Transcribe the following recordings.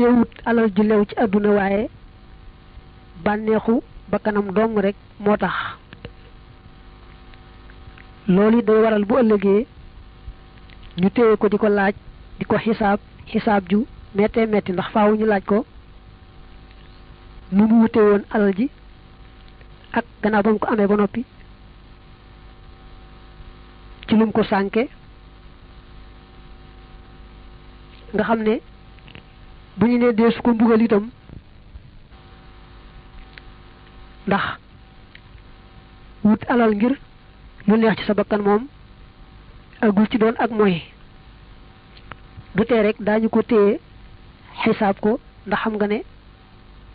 dee wut alal ju lew ci àdduna waaye bànneexu ba kanam dong rek moo tax loolu day waral bu ëllëgee ñu téye ko di ko laaj di ko xisaab ju mettee metti ndax faawu ñu laaj ko nu mu wute woon alal ji ak gannaaw ba mu ko amee ba noppi ci lum ko sànke nga xam ne bu ñu nee dee su ko mbugal itam ndax wut alal ngir lu neex ci sa bakkan moom agul ci doon ak mooy du tee rek daañu ko téye xisaab ko ndax xam nga ne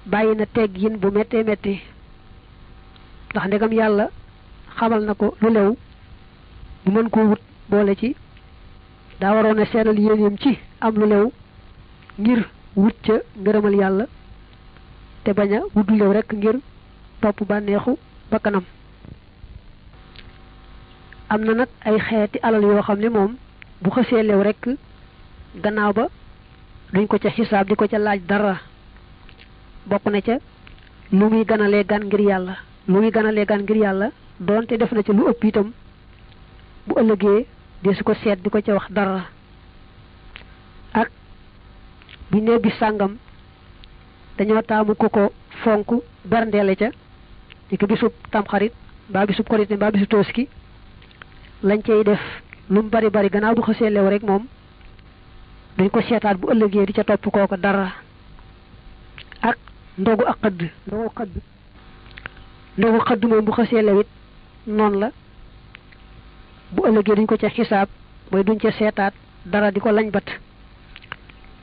bàyyi na teggin bu méttee métti ndax ndegam yàlla xamal na ko lu lew mu mën koo wut boole ci daa waroon a seeral yéeneem ci am lu lew ngir wut ca ngërëmal yàlla te bañ a wut lu lew rek ngir topp bànneexu bakkanam am na nag ay xeeti alal yoo xam ne moom bu xësee lew rek gannaaw ba duñ ko ca xisaab di ko ca laaj dara bokk na ca lu muy ganalee gan ngir yàlla lu muy ganalee gan ngir yàlla doonte def na ca lu ëpp itam bu ëllëgee de su ko seet di ko ca wax dara ak bu ne bis sàngam dañoo taamu ku ko fonk berndeele ca ni ko bisub tamxarit mbaa bisub korite mbaa bisub tooski lañ cay def lu mu bari bari gannaaw bu xësee lew rek moom duñ ko seetaat bu ëllëgee di ca topp kooko dara ak ndogu ak xëdd ndogu xëdd moom bu xësee lewit noonu la bu ëllëgee duñ ko ca xisaab mooy duñ ca seetaat dara di ko lañ bat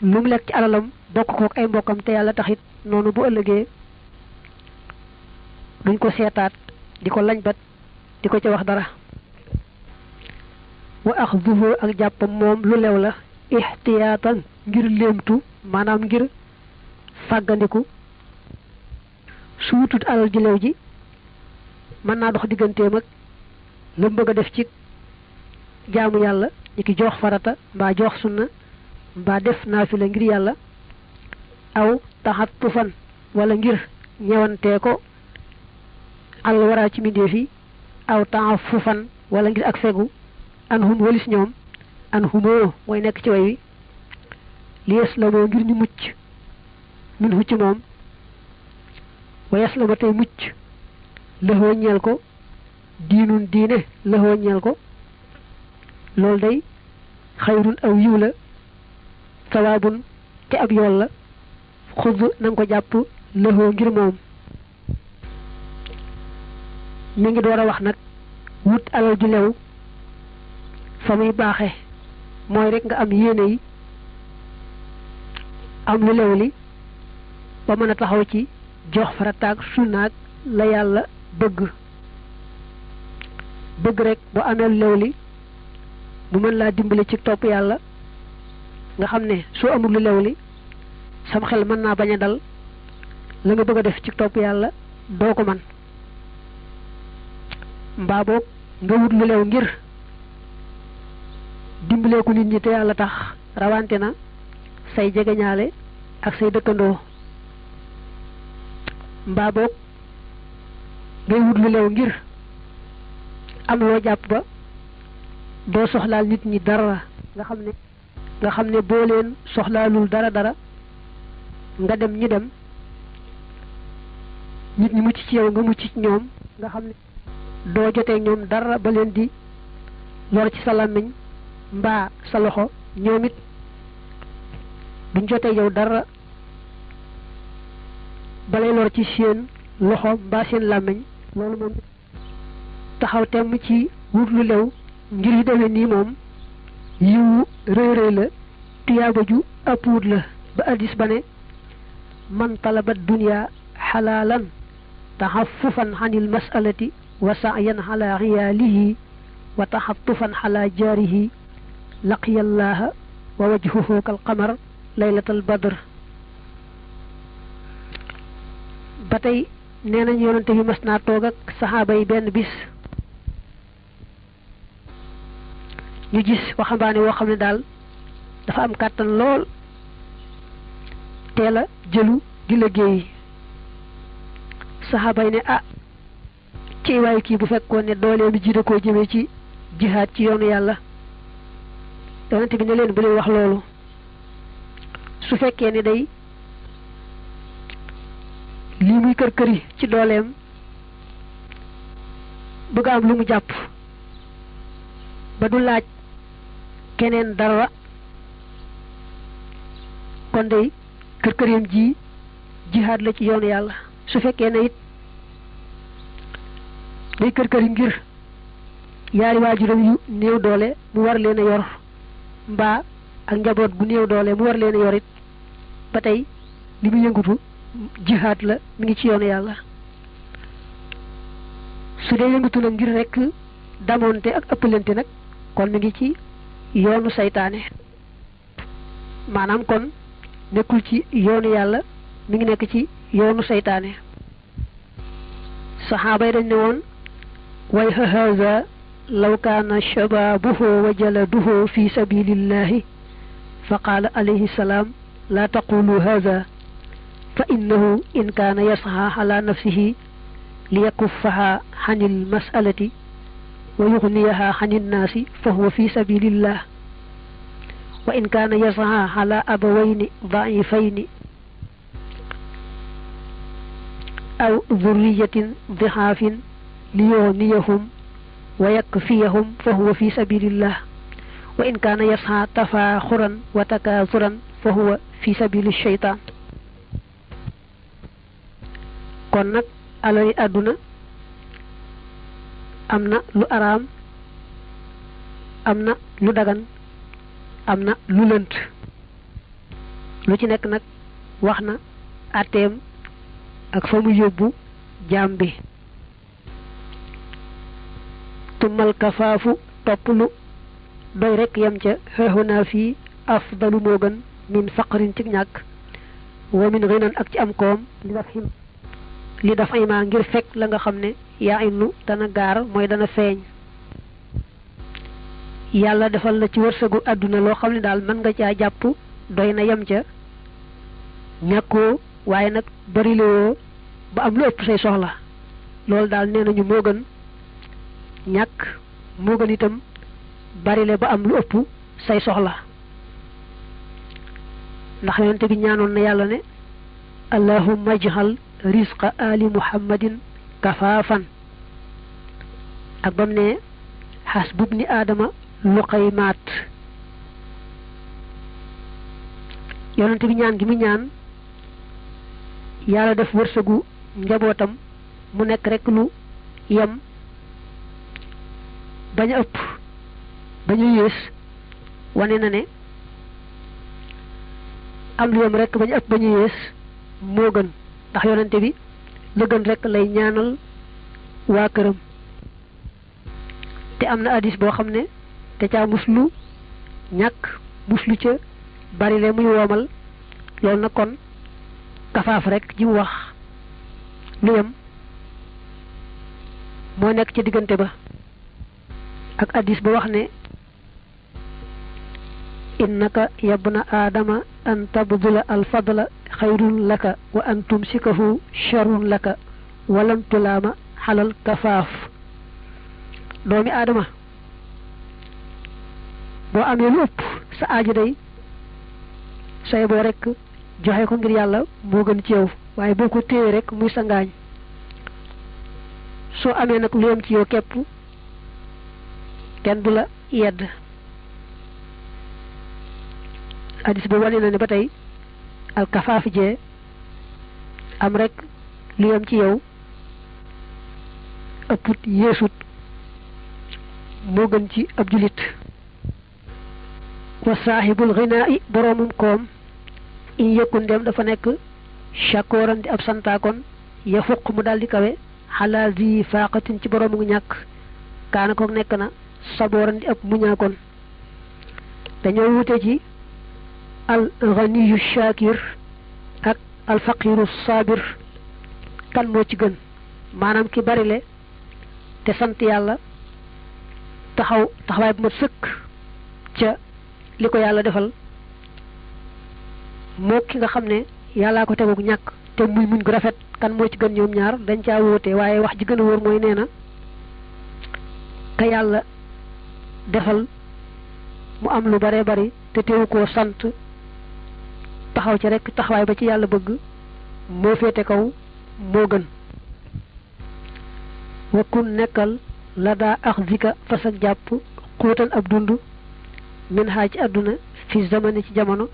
lu mu lekk ci alalam bokk kook ay mbokkam te yàlla taxit noonu bu ëllëgee duñ ko seetaat di ko lañ bat di ko ca wax dara wa axduhu ak jàppam moom lu lew la ixtiyaatan ngir léemtu maanaam ngir fàggandiku su wutut alal ji lew ji mën naa dox digganteem ak la mu bëgg a def ci jaamu yàlla ñi ki jox farata mbaa jox sunna mbaa def naafila ngir yàlla aw taxattufan wala ngir ñewantee ko al waraa ci mbindeef yi aw taafufan wala ngir ak fegu an hum walis ñoom an humoo mooy nekk ci way wi lies la moo ngir ñu mucc min hucc moom wayes la ma tey mucc lëxoo ñeel ko diinun diine lëxoo ñeel ko loolu day xayrun aw yiw la sawaabun te ab yool la xud nanga ko jàpp lëxoo ngir moom mi ngi door a wax nag wut alal ju lew fa muy baaxe mooy rek nga am yéene yi am lu lew li ba mën a taxaw ci jox farataag sunnaag la yàlla bëgg rek boo amee lu lew li mu mën laa dimbali ci topp yàlla nga xam ne soo amul lu lew li sam xel mën naa bañ a dal la nga bëgg a def ci topp yàlla doo ko man mbaa boog nga wut lu lew ngir dimbalee ko nit ñi te yàlla tax rawante na say jegeñaale ak say dëkkandoo mbaa boog ngay wut lu lew ngir am loo jàpp ba doo soxlaal nit ñi dara nga xam ne boo leen soxlaalul dara nga dem ñi dem nit ñi mucc ci yow nga mucc ci ñoom nga xam ne doo jotee ñoom dara ba leen di lor ci sa làmmiñ mbaa sa loxo ñoom it duñ jotee yow dara balay lor ci seen loxo mbaa seen làmmiñ loolu moom taxaw temm ci wut lu lew ngir yu demee nii moom yiwu rëy la tuyaaba ju ëpp wut la ba addis ba ne man talabat dunya xalaalan taxaffufan xanil masalati wa sa'yan ala xiyaalihi wa taxattufan ala jaarihi laqiya allaha wa wajhuhu kal qamar laylatal badr ba tey nee nañ yonante bi mas naa toog ak saxaaba yi benn bis ñu gis waxambaane woo xam ne daal dafa am kàttan lool teel a jëlu di liggéey. saxaaba yi ne ci waay kii bu fekkoon ne dooleem ji da koo jëmee ci jihaad ci yoonu yàlla. yonent bi ne leen bu leen wax loolu. su fekkee ne day lii muy kër kër yi ci dooleem bëgg am lu mu jàpp ba du laaj keneen dara kon day kër këram ji jihaad la ci yoonu yàlla. su fekkee ne it day kër kër yi ngir yaari waajuram yu néew doole mu war leen a yor mbaa ak njaboot gu néew doole mu war leen a yor it ba tey li mu yëngutu jihaad la mi ngi ci yoonu yàlla. su dee yëngutu nag ngir rekk damoonte ak ëppalante nag kon mi ngi ci yoonu saytaane. maanaam kon nekkul ci yoonu yàlla mi ngi nekk ci yoonu saytaane. saxaaba yi dañ ne woon way hahaza law kaana shababuhu wa jaladuhu fi sabilillahi fa qaala alayhi salaam laa taqulu haza fa innahu in kaana yasxa ala nafsihi liyakuffaha xanil masalati wa yuxniyaha xanil naasi fa huwa fi sabilillah wa in kaana yasxa ala abawayni daifayni aw dhurriyatin dhixaafin liyughniyahum wa yakfiyahum fa huwa fi sabilillah wa in kaana yasxa tafaaxuran wa takaasuran fa huwa fi sabili shaytaan. kon nag alali àdduna am na lu araam am na lu dagan am na lu lënt lu ci nekk nag wax na àtteem ak fa mu yóbbu jaam bi. tumal kafaafu topp lu doy rekk yem ca xeexunaa fii afdalu moo gën min faqrin ci ñàkk wa min xinan ak ci am koom li daf ay maa ngir fekk la nga xam ne yaa innu dana gaar mooy dana feeñ. yàlla defal la ci wërsëgu àdduna loo xam ne daal mën nga caa jàpp doy na yem ca ñàkkoo waaye nag bari lewoo ba am lu ëpp say soxla loolu daal nee nañu moo gën ñàkk moo gën itam barile ba am lu ëpp say soxla. ndax yonent bi ñaanoon na yàlla ne allahumma ajhal rizqa ali muhammadin kafaafan ak bam ne xasbub ni aadama luqaymaat. yonent bi ñaan gi mu ñaan yàlla def wërsëgu njabootam mu nekk rek lu yem bañ a ëpp bañ a yées wane na ne am lu yem rek bañ a ëpp bañ a yées moo gën. ndax yonente bi la gën rek lay ñaanal waa këram. te am na hadis boo xam ne te caa muslu ñàkk muslu ca bari le muy woomal loolu na kon kafaaf rek ji mu wax lu yem moo nekk ci diggante ba. ak hadis ba wax ne innaka yabna aadama an tabdula alfadla xayrun laka wa an tumsikahu sharrun laka walam tulaama xalal kafaaf. doomi aadama boo amee lu ëpp sa aajo day say boo rek joxe ko ngir yàlla moo gën ci yow waaye boo ko téye rek muy sa ngaañ. soo amee nag lu yem ci yow képp kenn du la yedd. hadis ba wane na ne ba tey alkafaaf jee am rek lu yem ci yow ëpput yeesut moo gën ci ab julit. wa saaxibul xinaa i boroomum koom in yëkkun dem dafa nekk shakooran di ab santaakon ya fuq mu daldi kawe xalaa zi faaqatin ci boroomu ñàkk kaana ko nekk na sabooran di ab muñaakon. dañoo wute ci al ganiyu shakir ak al faqiru sabir kan moo ci gën. maanaam ki barile te sant yàlla taxawaay bu ma sëkk ca li ko yàlla defal moo ki nga xam ne yàllaa ko tegug ñàkk te muy muñ gu rafet kan moo ci gën ñoom ñaar dañ caa wóote waaye wax ji gën a wóor mooy nee na ka yàlla defal mu am lu bare bari te teewu koo sant taxaw ci rek taxawaay ba ci yàlla bëgg moo féete kaw moo gën. wakkun nekkal la daa axzika fas ak jàpp xuutan ab dund min xaa ci àdduna fi zamani ci jamono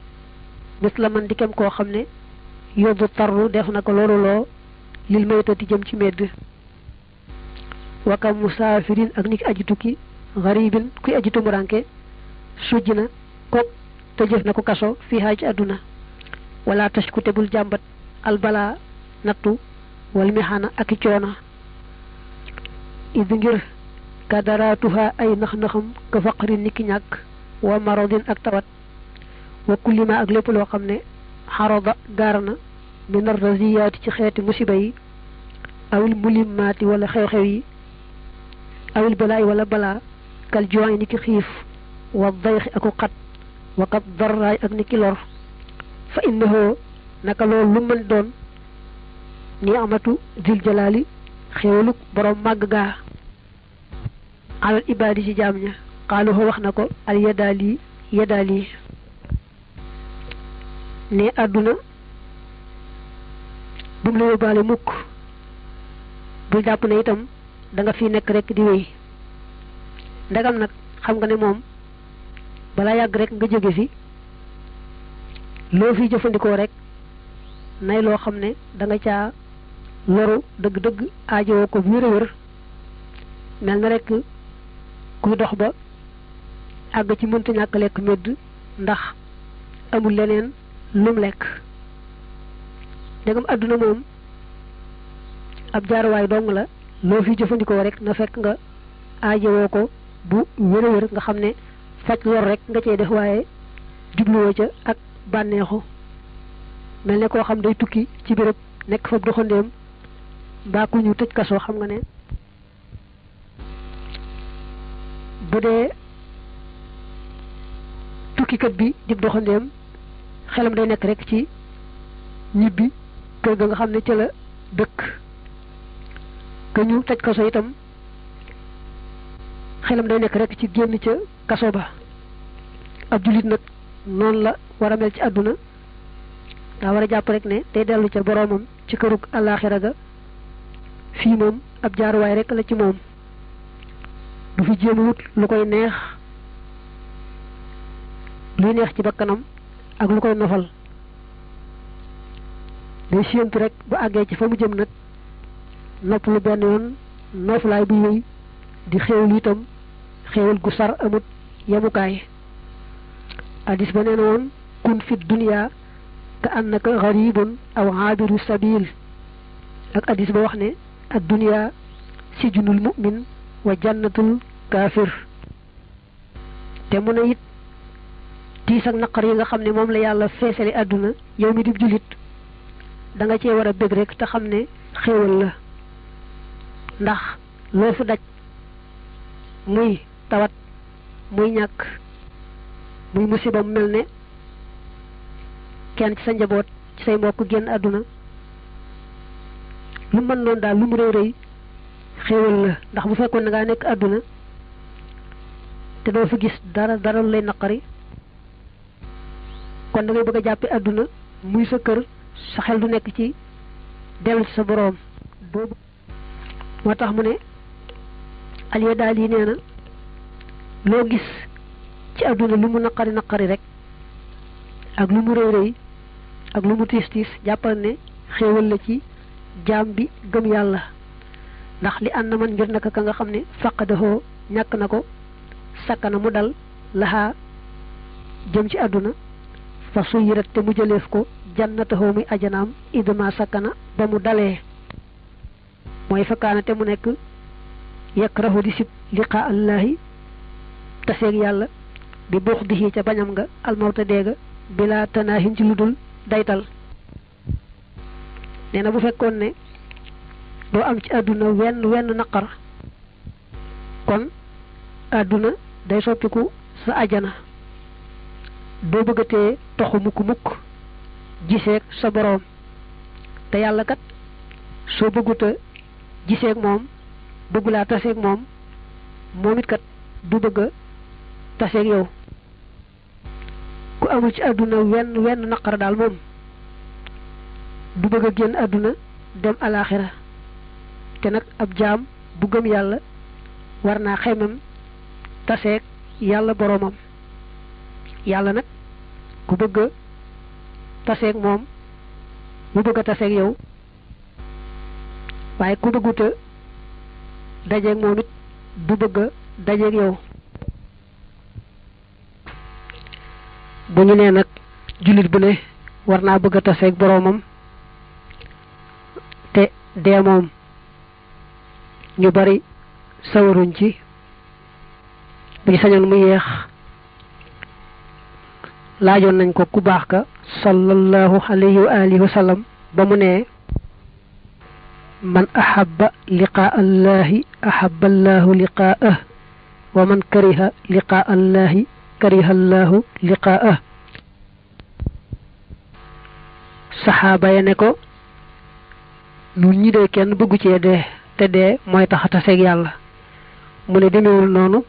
mis la man di kem koo xam ne yóbbu tarru def na ko loolu loo lil maytati jëm ci medd. wakam musaafirin ak niki aji tukki garibin kuy aji tumuranke sujj na kook te jëf na ko kaso fii xaa ci àdduna wala tashku te bul jàmbat albala nattu wal mixaana ak i coona idi ngir kadaraatuha ay nax-naxam ka faqrin niki ñàkk wa maradin ak tawat wa kullima ak lépp loo xam ne xaroda gaar na min arraziyaati ci xeeti musiba yi awil mulimmaati wala xew-xew yi awil balaa wala balaa kal juwaay niki xiif wa dayxi aku xat wa kat darraay ak niki lor fa innahu naka loolu lu mën doon ni amatu dil jalaali xéewaluk borom màgg gaa alal ibaadi ci jaam ña xaaluhu wax na ko al yadaali ne àdduna bu mu la yóbbaale mukk bul jàpp ne itam da nga fi nekk rek di wéy ndegam nag xam nga ne moom balaa yàgg rek nga jóge fi loo fi jëfandikoo rek nay loo xam ne da nga caa loru dëgg-dëgg aajowoo ko bu wér mel na rek kuy dox ba àgg ci mënta ñàkk lekk medd ndax amul leneen lum lekk. ndegam àdduna moom ab jaaruwaay dong la loo fi jëfandikoo rek na fekk nga aajowoo ko bu wér nga xam ne faj lor rek nga cey def waaye jubluwoo ca ak bànneexu mel ne koo xam day tukki ci béréb nekk fa doxandéem mbaa ku ñu tëj kaso xam nga ne bu dee tukkikat bi di doxandéem xelam day nekk rek ci ñibbi kër ga nga xam ne ca la dëkk ka ñu tëj kaso itam xelam day nekk rek ci génn ca kaso ba. ab jullit nag noonu la war a mel ci àdduna daa war a jàpp rek ne day dellu ca boroomam ci kërug àllaaxira ga fii moom ab jaaruwaay rek la ci moom du fi jéem wut lu koy neex luy neex ci bakkanam ak lu koy nofal day séentu rek bu àggee ci fa mu jëm nag nopp lu benn yoon nooflaay bu wéy di xéewlu itam xéewal gu sar amut yemukaay. hadis ba nee na woon kun fi dunya ka annaka gharibun aw aabiru sabil ak hadis ba wax ne ad dunya sijnul mu'min wa jannatul kaafir te mu ne it tiis ak naqar yi nga xam ne moom la yàlla feesale àdduna yow mi di jullit da nga cee war a bëgg rek te xam ne xéewal la ndax loo fi daj muy tawat muy ñàkk muy musiba mu mel ne kenn ci sa njaboot ci say mbokk génn àdduna lu mën noonu daal lu mu rëy rëy xéewal la ndax bu fekkoon na ngaa nekk àdduna te doo fi gis dara lu lay naqari kon da ngay bëgg a jàppe àdduna muy sa kër sa xel du nekk ci dellu ci sa boroom boobu moo tax mu ne aliye daal yi nee na loo gis ci àdduna lu mu naqari rek ak lu mu rëy rëy ak lu mu tiis jàppal ne xéewal la ci jaam bi gëm yàlla ndax li ànd na man ngir naka ka nga xam ne faqadahoo ñàkk na ko sakkana mu dal laxaa jëm ci àdduna fa suyirat te mu jëleef ko jannatahoo muy ajanaam idama sakkana ba mu dalee mooy fakkaana te mu nekk yakrahu di sib liqaa allahi taseeg yàlla bi buux di ca bañam nga almawta deega bila tanaahin ci lu dul daytal nee na bu fekkoon ne doo am ci àdduna wenn naqar kon àdduna day soppiku sa ajana doo bëggatee toxu mukk giseeg sa boroom te yàlla kat soo bëgguta giseeg moom bëggulaa taseeg moom moom it kat du bëgg a taseeg yow ku amul ci àdduna wenn naqar daal moom du bëgg a génn àdduna dem alaaxira te nag ab jaam bu gëm yàlla war naa xemem taseeg yàlla boroomam yàlla nag ku bëgg a taseeg moom mu bëgg a taseeg yow waaye ku bëgguta dajeeg moom it du bëgg a dajeeg yow bu ñu nee nag jullit bu ne war naa bëgg a taseeg boroomam te dee moom ñu bari sawaruñ ci bu ñu sañoon mu yeex laajoon nañ ko ku baax ka sallallahu alayhi wa alihi wa sallam ba mu ne man ahabba liqaa allahi ahabba allahu liqaa'ah wa man kariha liqaa allahi kariha allahu liqaa'ah saxaaba ya ne ko nun ñi dee kenn bëggu cee dee te dee mooy tax a taseeg yàlla mu ne demewul noonu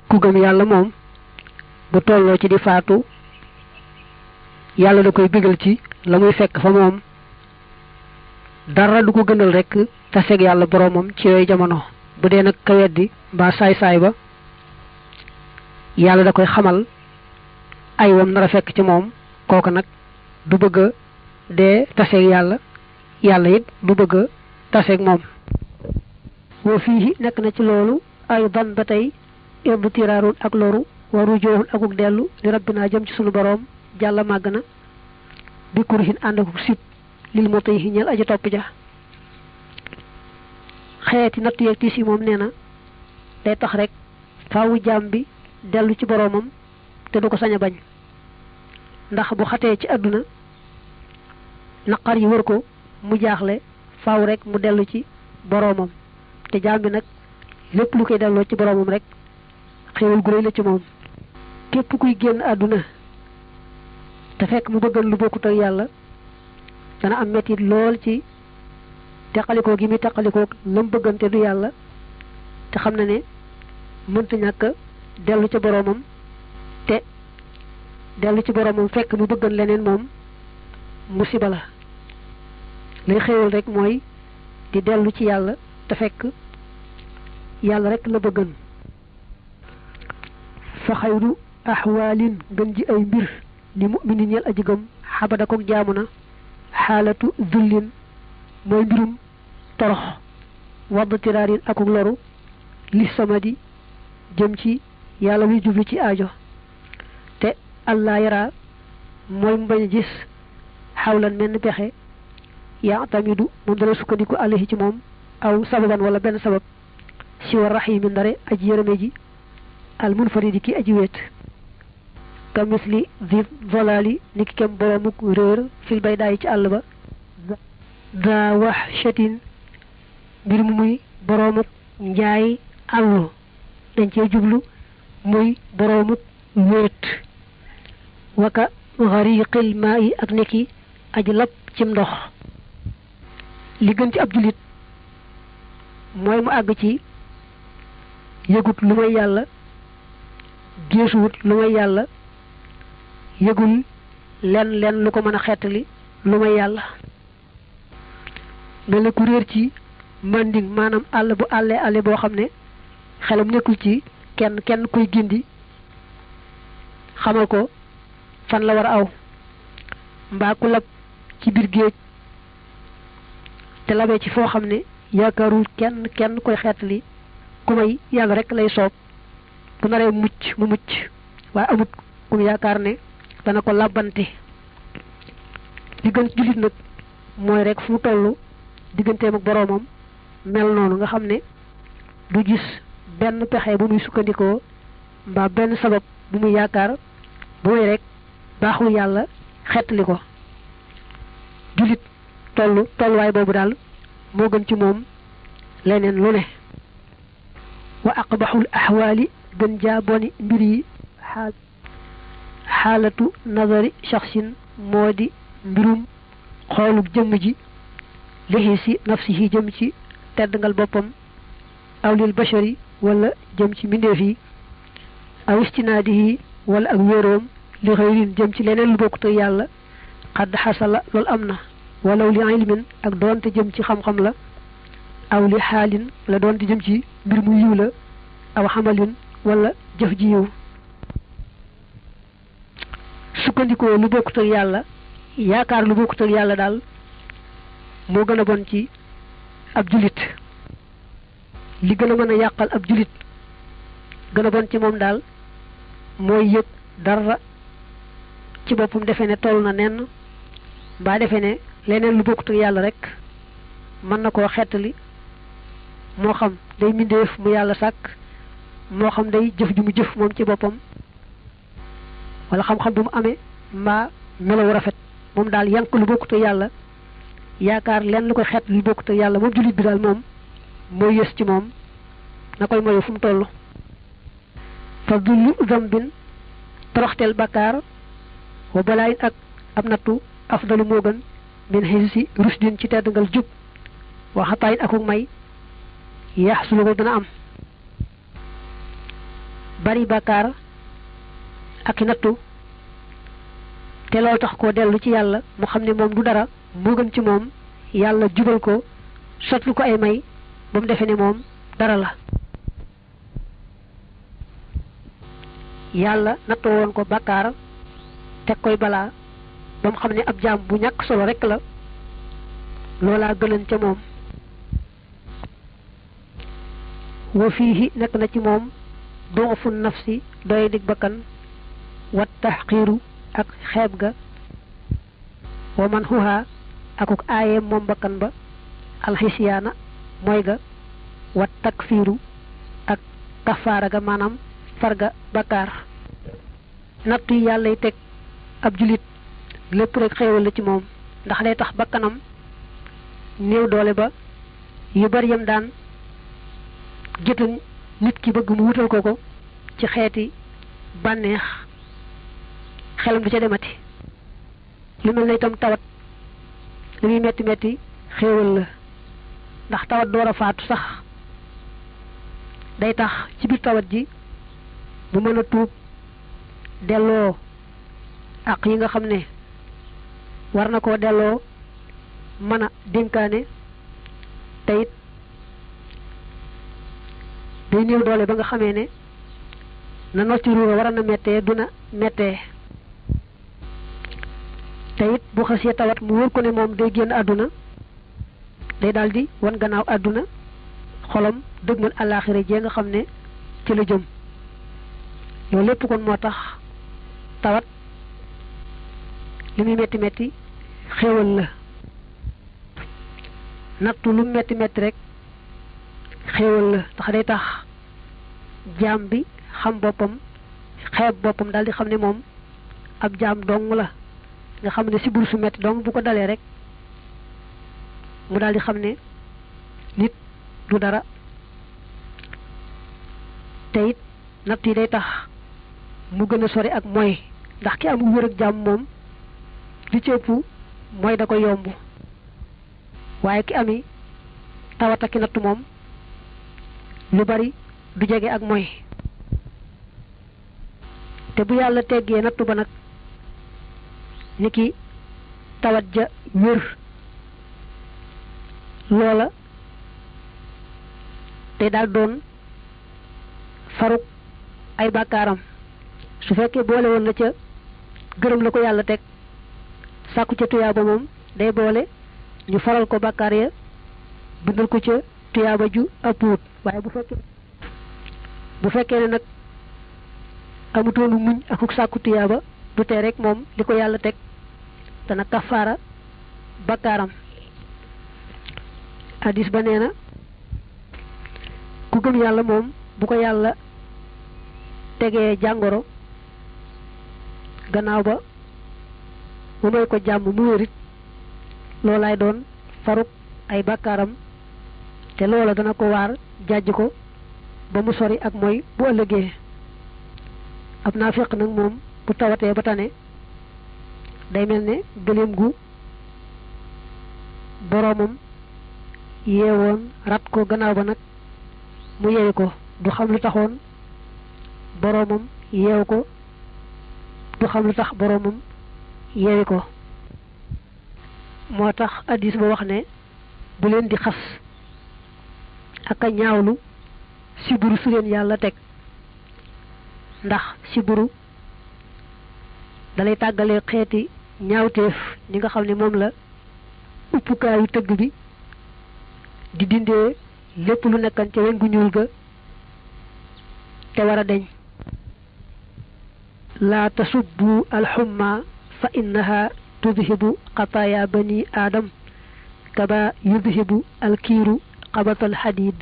ku gëm yàlla moom bu tolloo ci di faatu yàlla da koy bégal ci la muy fekk fa moom dara du ko gënal rekk taseeg yàlla boroomam ci yooyu jamono bu dee nag ka weddi mbaa saay-saay ba yàlla da koy xamal ay wam nar a fekk ci moom kooka nag du bëgg a dee taseeg yàlla yàlla it du bëgg a taseeg moom wa fii nekk na ci loolu ay dan ba tey ibb tiraarun ak loru wa rujoohun akuk dellu li rabbinaa jëm ci sunu boroom jàlla màgg na bi kurhin ànd akuk sib lil moto yi ñeel aji topp ja xeeti natt yeeg tiis yi moom nee na day tax rek faawu jaam bi dellu ci boroomam te du ko sañ a bañ ndax bu xatee ci àdduna naqar yi wër ko mu jaaxle faaw rek mu dellu ci boroomam te jaam bi nag lépp lu koy delloo ci boroomam rek xéewal gu réy la ci moom képp kuy génn àdduna te fekk mu bëggan lu bokkut ak yàlla dana am mettit lool ci teqalikoo gi muy teqalikoo lam bëggante du yàlla te xam na ne mënta ñàkk dellu ca boroomam te dellu ci boroomam fekk mu bëggan leneen moom musiba la lay xéewal rek mooy di dellu ci yàlla te fekk yàlla rek la bëggan fa xayru axwaalin gën ji ay mbir li mu'minin ñeel aji gëm xabada koog jaamu na xaalatu dullin mooy mbirum torox wadd tiraarin akuk loru li samadi jëm ci yàlla muy jublu ci aajo te allah yara mooy mu bañ a gis xawlan menn pexe yaa tamidu moom dana sukkandiku alayhi ci moom aw sababan wala benn sabab si wa raxiimi ndare aji yërëme ji al munfaridi ki aji wéet ka misli di volali ni ki kem boroomuk réer fil bay daay ci àll ba daa wax chatin mbir mu muy boroomuk njaay àllu dañ cee jublu muy boroomuk wéet waka xariqil maa yi ak nekki aji lab cim ndox li gën ci ab jullit mooy mu àgg ci yëgut lu may yàlla géesuwut lu may yàlla yëgul len lu ko mën a xettali lu may yàlla mel ne ku réer ci manding maanaam àll bu àlle boo xam ne xelam nekkul ci kenn kuy gindi xamal ko fan la war a aw mbaa ku lab ci biir géej te labee ci foo xam ne yaakaarul kenn koy xeetali ku may yàlla rek lay soob bu naree mucc mu mucc waaye amut kum yaakaar ne dana ko làbbante li gën ci jullit nag mooy rek fu mu toll digganteem ak boroomam mel noonu nga xam ne du gis benn pexe bu muy sukkandikoo mbaa benn sabab bu muy yaakaar bu muy rek baaxul yàlla xeetali ko jullit tolluwaay boobu daal moo gën ci moom leneen lu ne wa aqbaxul axwaali gën jaa boni mbir yi xaalatu nazari shaxsin moo di mbirum xoolub jëmm ji lixi si nafsihi jëm ci teddangal boppam aw lil bashari wala jëm ci mbindeef yi aw istinaadihi wala ak wéeroom li xëyrin jëm ci leneen lu bokkut ak yàlla xadd xasala loolu am na walaw li ilmin ak doonte jëm ci xam-xam la aw li xaalin la doonte jëm ci mbir mu yiw la aw xamalin wala jëf ji yiw sukkandikoo lu bokkut ak yàlla yaakaar lu bokkut ak yàlla daal moo gën a bon ci ab julit li gën a mën a yàqal ab julit gën a bon ci moom daal mooy yëg dara ci boppam defe ne toll na nenn mbaa defe ne leneen lu bokkut ak yàlla rek mën na koo xettali moo xam day mbindeef mu yàlla sàkk moo xam day jëf ju mu jëf moom ci boppam wala xam-xam bu mu amee mbaa melawu rafet moom daal yank lu bokkut ak yàlla yaakaar lenn lu koy xeet lu bokkut ak yàlla moom jullit bi daal moom mooy yës ci moom na koy moyu fu mu toll fa dullu zambin toroxteel bakkaar wa balaayin ak ab nattu afdalu moo gën min xisi rusdin ci teddangal jub wa xataayin akuk may yax su la ko dana am bari bakkaar ak i nattu te loolu tax koo dellu ci yàlla mu xam ne moom du dara moo gën ci moom yàlla jubal ko sotlu ko ay may ba mu defee ne moom dara la yàlla nattoo woon ko bàkkaar teg koy balaa ba mu xam ne ab jaam bu ñàkk solo rekk la loolaa gënan ca moom wa fiihi nekk na ci moom du'fu nafsi doy dig bakkan wat taxqiiru ak xeeb ga wa man xuhaa akuk aayeem moom bakkan ba alxisiyaana mooy ga wat takfiiru ak kafaara ga maanaam farga bakkaar nattu yi yàlla y teg ab julit lépp rek xéewal la ci moom ndax day tax bakkanam néew doole ba yu bari yam daan jëtan nit ki bëgg mu wutal ko ci xeeti bànneex xelam du ca demati lu mel na itam tawat li muy metti metti xéewal la ndax tawat door a faatu sax day tax ci biir tawat ji mu mën a tuub delloo ak yi nga xam ne war na koo delloo mën a dénkaane te it day néew doole ba nga xamee ne na nocci ruura war a na mettee duna mettee te it bu xasee tawat mu wóor ko ne moom day génn àdduna day daldi wan gannaaw àdduna xolam dëgmal àllaaxira jee nga xam ne ci la jëm loolu lépp kon moo tax tawat li muy metti metti xéewal la nattu lu metti metti rek xéewal la ndax day tax jaam bi xam boppam xeeb boppam daal di xam ne moom ab jaam dong la nga xam ne sibur su metti dong bu ko dalee rek mu daal di xam ne nit du dara te it natt yi day tax mu gën a sori ak mooy ndax ki amul wér ak jàmm moom li ci ëpp mooy da ko yomb waaye ki ami tawat ak natt moom lu bari du jege ak mooy te bu yàlla teggee nattu ba nag ni ki tawat ja wér loola te daal doon faruk ay bàkkaaram su fekkee boole woon na ca gërëm la ko yàlla teg sàkku ca tuyaaba moom day boole ñu faral ko bàkkaar ya bindal ko ca tuyaaba ju ëppuwut waaye bu fekkee ne nag amutoonu muñ akuk sàkku tuyaaba du tee rek moom li ko yàlla teg dana kafaara bàkkaaram hadis ba nee na ku gëm yàlla moom bu ko yàlla tegee jàngoro gannaaw ba mu may ko jàmm mu wérit loolaay doon faruk ay bàkkaaram te loola dana ko waar jàjj ko ba mu sori ak mooy bu ëllëgee ab naafiq nag moom bu tawatee ba tane day mel ne gëléem gu boroomam yeewoon rat ko gannaaw ba nag mu yeewi ko du xam lu taxoon boroomam yeew ko du xam lu tax boroomam yeewi ko moo tax hadiis ba wax ne bu leen di xas ak a ñaawlu siburu su leen yàlla teg ndax siburu dalay tàggalee xeeti ñaawteef ñi nga xam ne moom la uppukaayu tëgg bi di dindee lépp lu nekkan ca wen gu ñuul ga te war a deñ laa tasubbu alxumma fa innaha tudhibu xataaya bani aadam kama yudhibu alkiiru xabatal xadiid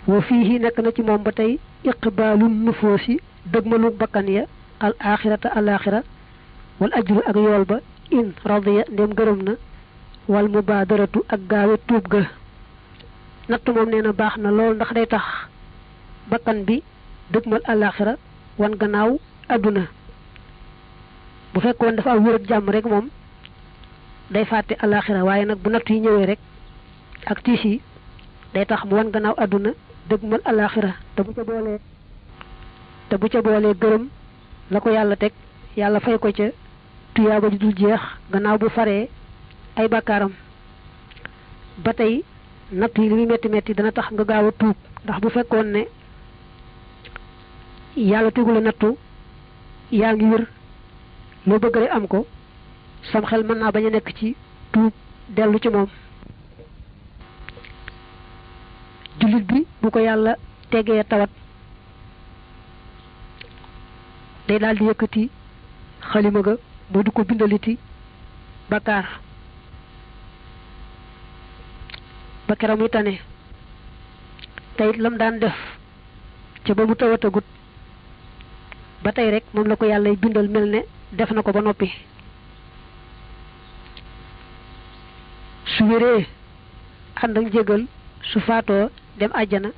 wa fiihi nekk na ci moom ba tey iqbaalu nufoosi dëgmalu bakkan ya al axirata al axira wal ajru ak yool ba in radiya ndem gërëm na wal mubaadaratu ak gaawe tuub ga natt moom nee na baax na lool ndax day tax bakkan bi dëgmal al axira wan gannaaw àdduna bu fekkoon dafa am wér ak jàmm rek moom day fàtte al axira waaye nag bu natt yi ñëwee rek ak tiis yi day tax mu wan gannaaw àdduna dëgmal al axira te bu ca boolee gërëm la ko yàlla teg yàlla fay ko ca tuyaaba ju dul jeex gannaaw bu faree ay bàkkaaram ba tey natt yi li muy metti metti dana tax nga gaaw a tuub ndax bu fekkoon ne yàlla tegu la nattu yaa ngi wér loo bëgg rek am ko sam xel mën naa bañ a nekk ci tuub dellu ci moom jullit bi bu ko yàlla tegee tawat day daal di yëkkati xalima ga moo du ko bindaliti bakkaar ba keroog muy tane te it lam daan def ca ba mu tawatagut ba tey rek moom la ko yàlla bindal mel ne def na ko ba noppi su wéree ànd ak njégal su faatoo dem àjjana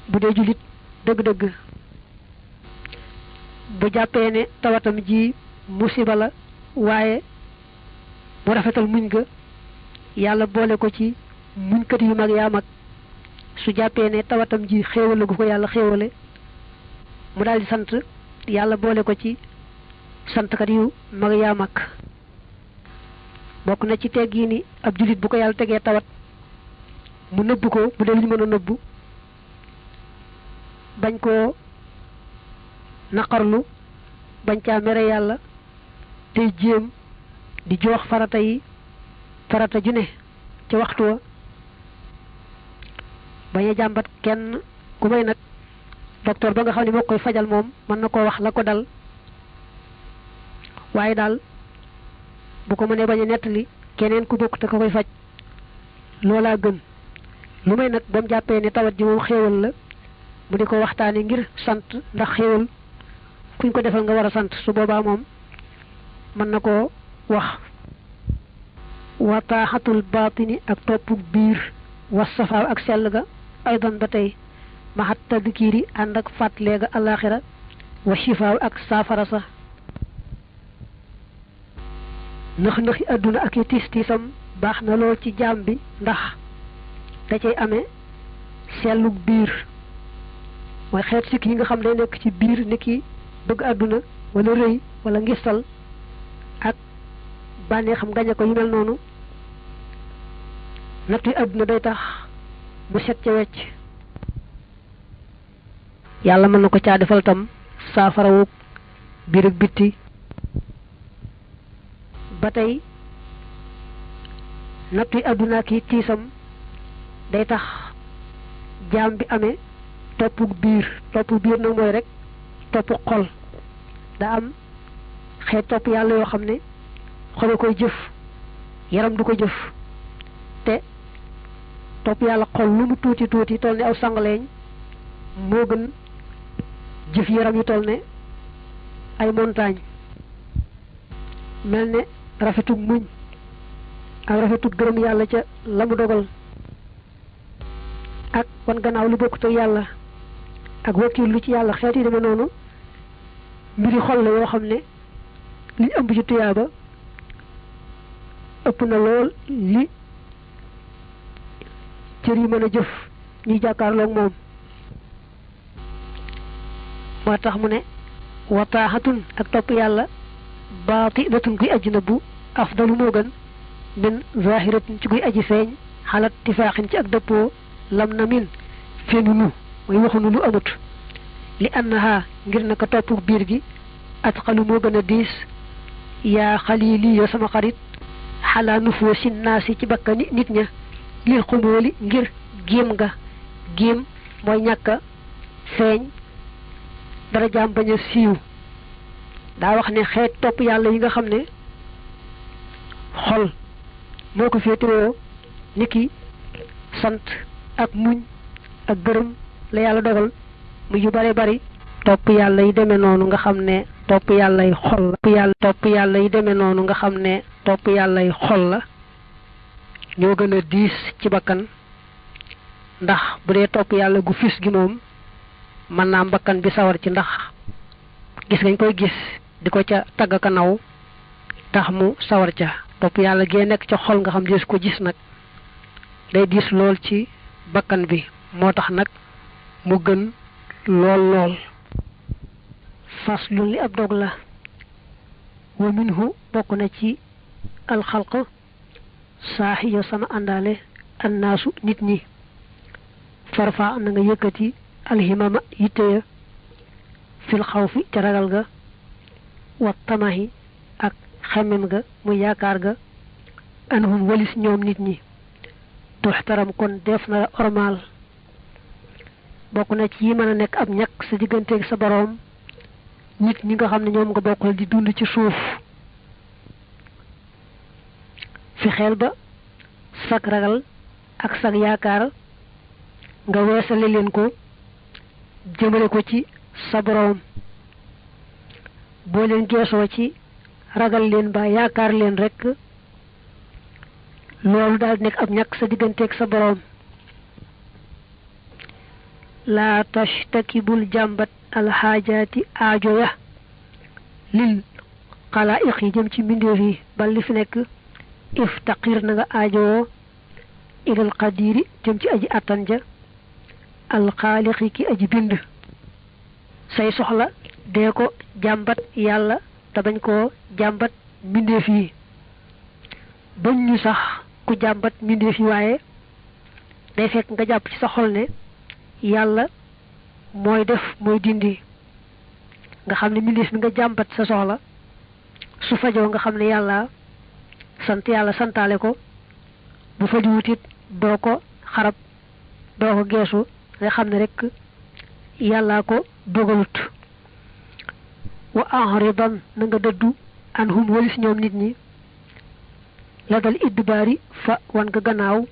bu dee jullit dëgg-dëgg bu jàppee ne tawatam ji musiba la waaye mu rafetal muñ ga yàlla boole ko ci muñkat yu mag yaa mag su jàppee ne tawatam ji xéewale gu ko yàlla xéewale mu daal di sant yàlla boole ko ci santkat yu mag yaa mag bokk na ci teggi ni ab jullit bu ko yàlla tegee tawat mu nëbb ko bu dee lu ñu mën a nëbbu bañ koo naqarlu bañ caa mere yàlla tey jéem di joox farata ju ne ca waxtu wa bañ a jàmbat kenn ku may nag docteur ba nga xam ne moo koy fajal moom mën na koo wax la ko dal waaye daal bu ko mënee bañ a nettali keneen ku bokk te ko koy faj loolaa gën lu may nag ba mu jàppee ne tawat ji moom xéewal la mu di ko waxtaane ngir sant ndax xéewal kuñ ko defal nga war a sant su boobaa moom mën na koo wax wa taaxatul baatini ak toppuk biir wa safaaw ak sell ga aydan ba tey maxat tadkiiri ànd ak fàttalee ga alaxira wa shifaaw ak saafara sa nëx-nëxi àdduna ak i tiis tiisam baax na lool ci jaam bi ndax da cay amee selluk biir mooy xeet sikk yi nga xam day nekk ci biir ni ki bëgg àdduna wala rëy wala ngistal ak bànnee xam gañe ko yu mel noonu nattu àdduna day tax mu set ca wecc yàlla mën na ko caa defal tam saafarawuk biir ak bitti ba tey nattu àdduna ki tiisam day tax jaam bi amee toppuk biir nag mooy rek topp xol da am xeet topp yàlla yoo xam ne xol koy jëf yaram du ko jëf te topp yàlla xol lu mu tuuti tuuti toll ne aw sangaleeñ moo gën jëf yaram yi toll ne ay montagne mel ne rafetug muñ ak rafetug gërëm yàlla ca la mu dogal ak wan gannaaw lu bokkut ak yàlla ak wakiil lu ci yàlla xeet yi deme noonu mbiri xol la yoo xam ne li ëmb ci tuyaaba ëpp na lool li cër yi mën a jëf ñuy jàkkaarloog moom moo tax mu ne wataaxatun ak topp yàlla baatilatun guy aji nëbbu afdalu moo gën min zahiratin ci guy aji feeñ xalat tifaaxin ci ak dëppoo lam na min fenunu mooy waxunu lu amut li annaha ngir naka topp biir gi atqalu moo gën a diis yaa xalili yoo sama xarit xalaa nufoo si naasi ci bakkani nit ña lil xumóoli ngir géem nga géem mooy ñàkk a feeñ dara jaam bañ a siiw daa wax ne xeet topp yàlla yi nga xam ne xol moo ko féetewoo niki sant ak muñ ak gërëm la yàlla dogal mu yu bare bari topp yàlla yi demee noonu nga xam ne topp yàlla yi xol la topp yàlla yi demee noonu nga xam ne topp yàlla yi xol la ñoo gën a diis ci bakkan ndax bu dee topp yàlla gu fis gi moom mën naa bakkan bi sawar ci ndax gis ngañ koy gis di ko ca tagg ka naw tax mu sawar ca topp yàlla gee nekk ca xol nga xam dees ko gis nag day diis lool ci bakkan bi moo tax nag mu gën lool faslun li ab dog la wa minhu bokk na ci alxalq saaxiya sama àndaale annaasu nit ñi farfa na nga yëkkati alhimama yitteya fil xawfi ca ragal ga wa tamahi ak xemem ga muy yaakaar ga anhum walis ñoom nit ñi tuxtaram kon def na ormal bokk na ci yi mën a nekk ab ñàkk sa digganteeg sa boroom nit ñi nga xam ne ñoom nga bokkal di dund ci suuf fi xel ba sag ragal ak sag yaakaar nga weesale leen ko jëmale ko ci sa boroom boo leen geesoo ci ragal leen ba yaakaar leen rekk loolu daal nekk ab ñàkk sa digganteeg sa boroom laa tashtaki bul jàmbat alxaajaati aajo ya lil xalaa'iq yi jëm ci mbindeef yi bal li fi nekk iftaqir na nga aajowoo ilal qadiri jëm ci aji attan ja alxaaliqi ki aji bind say soxla dee ko jàmbat yàlla te bañ koo jàmbat mbindeef yi bañ ñu sax ku jàmbat mbindeef yi waaye day fekk nga jàpp ci sa xol ne yàlla mooy def mooy dindi nga xam ne mbindeef mi nga jàmbat sa soxla su fajoo nga xam ne yàlla sant yàlla santaale ko bu fajuwut it doo ko xarab doo ko geesu nga xam ne rek yàllaa ko dogalut wa ahridan na nga dëddu anhum walis ñoom nit ñi la dal idbaari fa wan nga gannaaw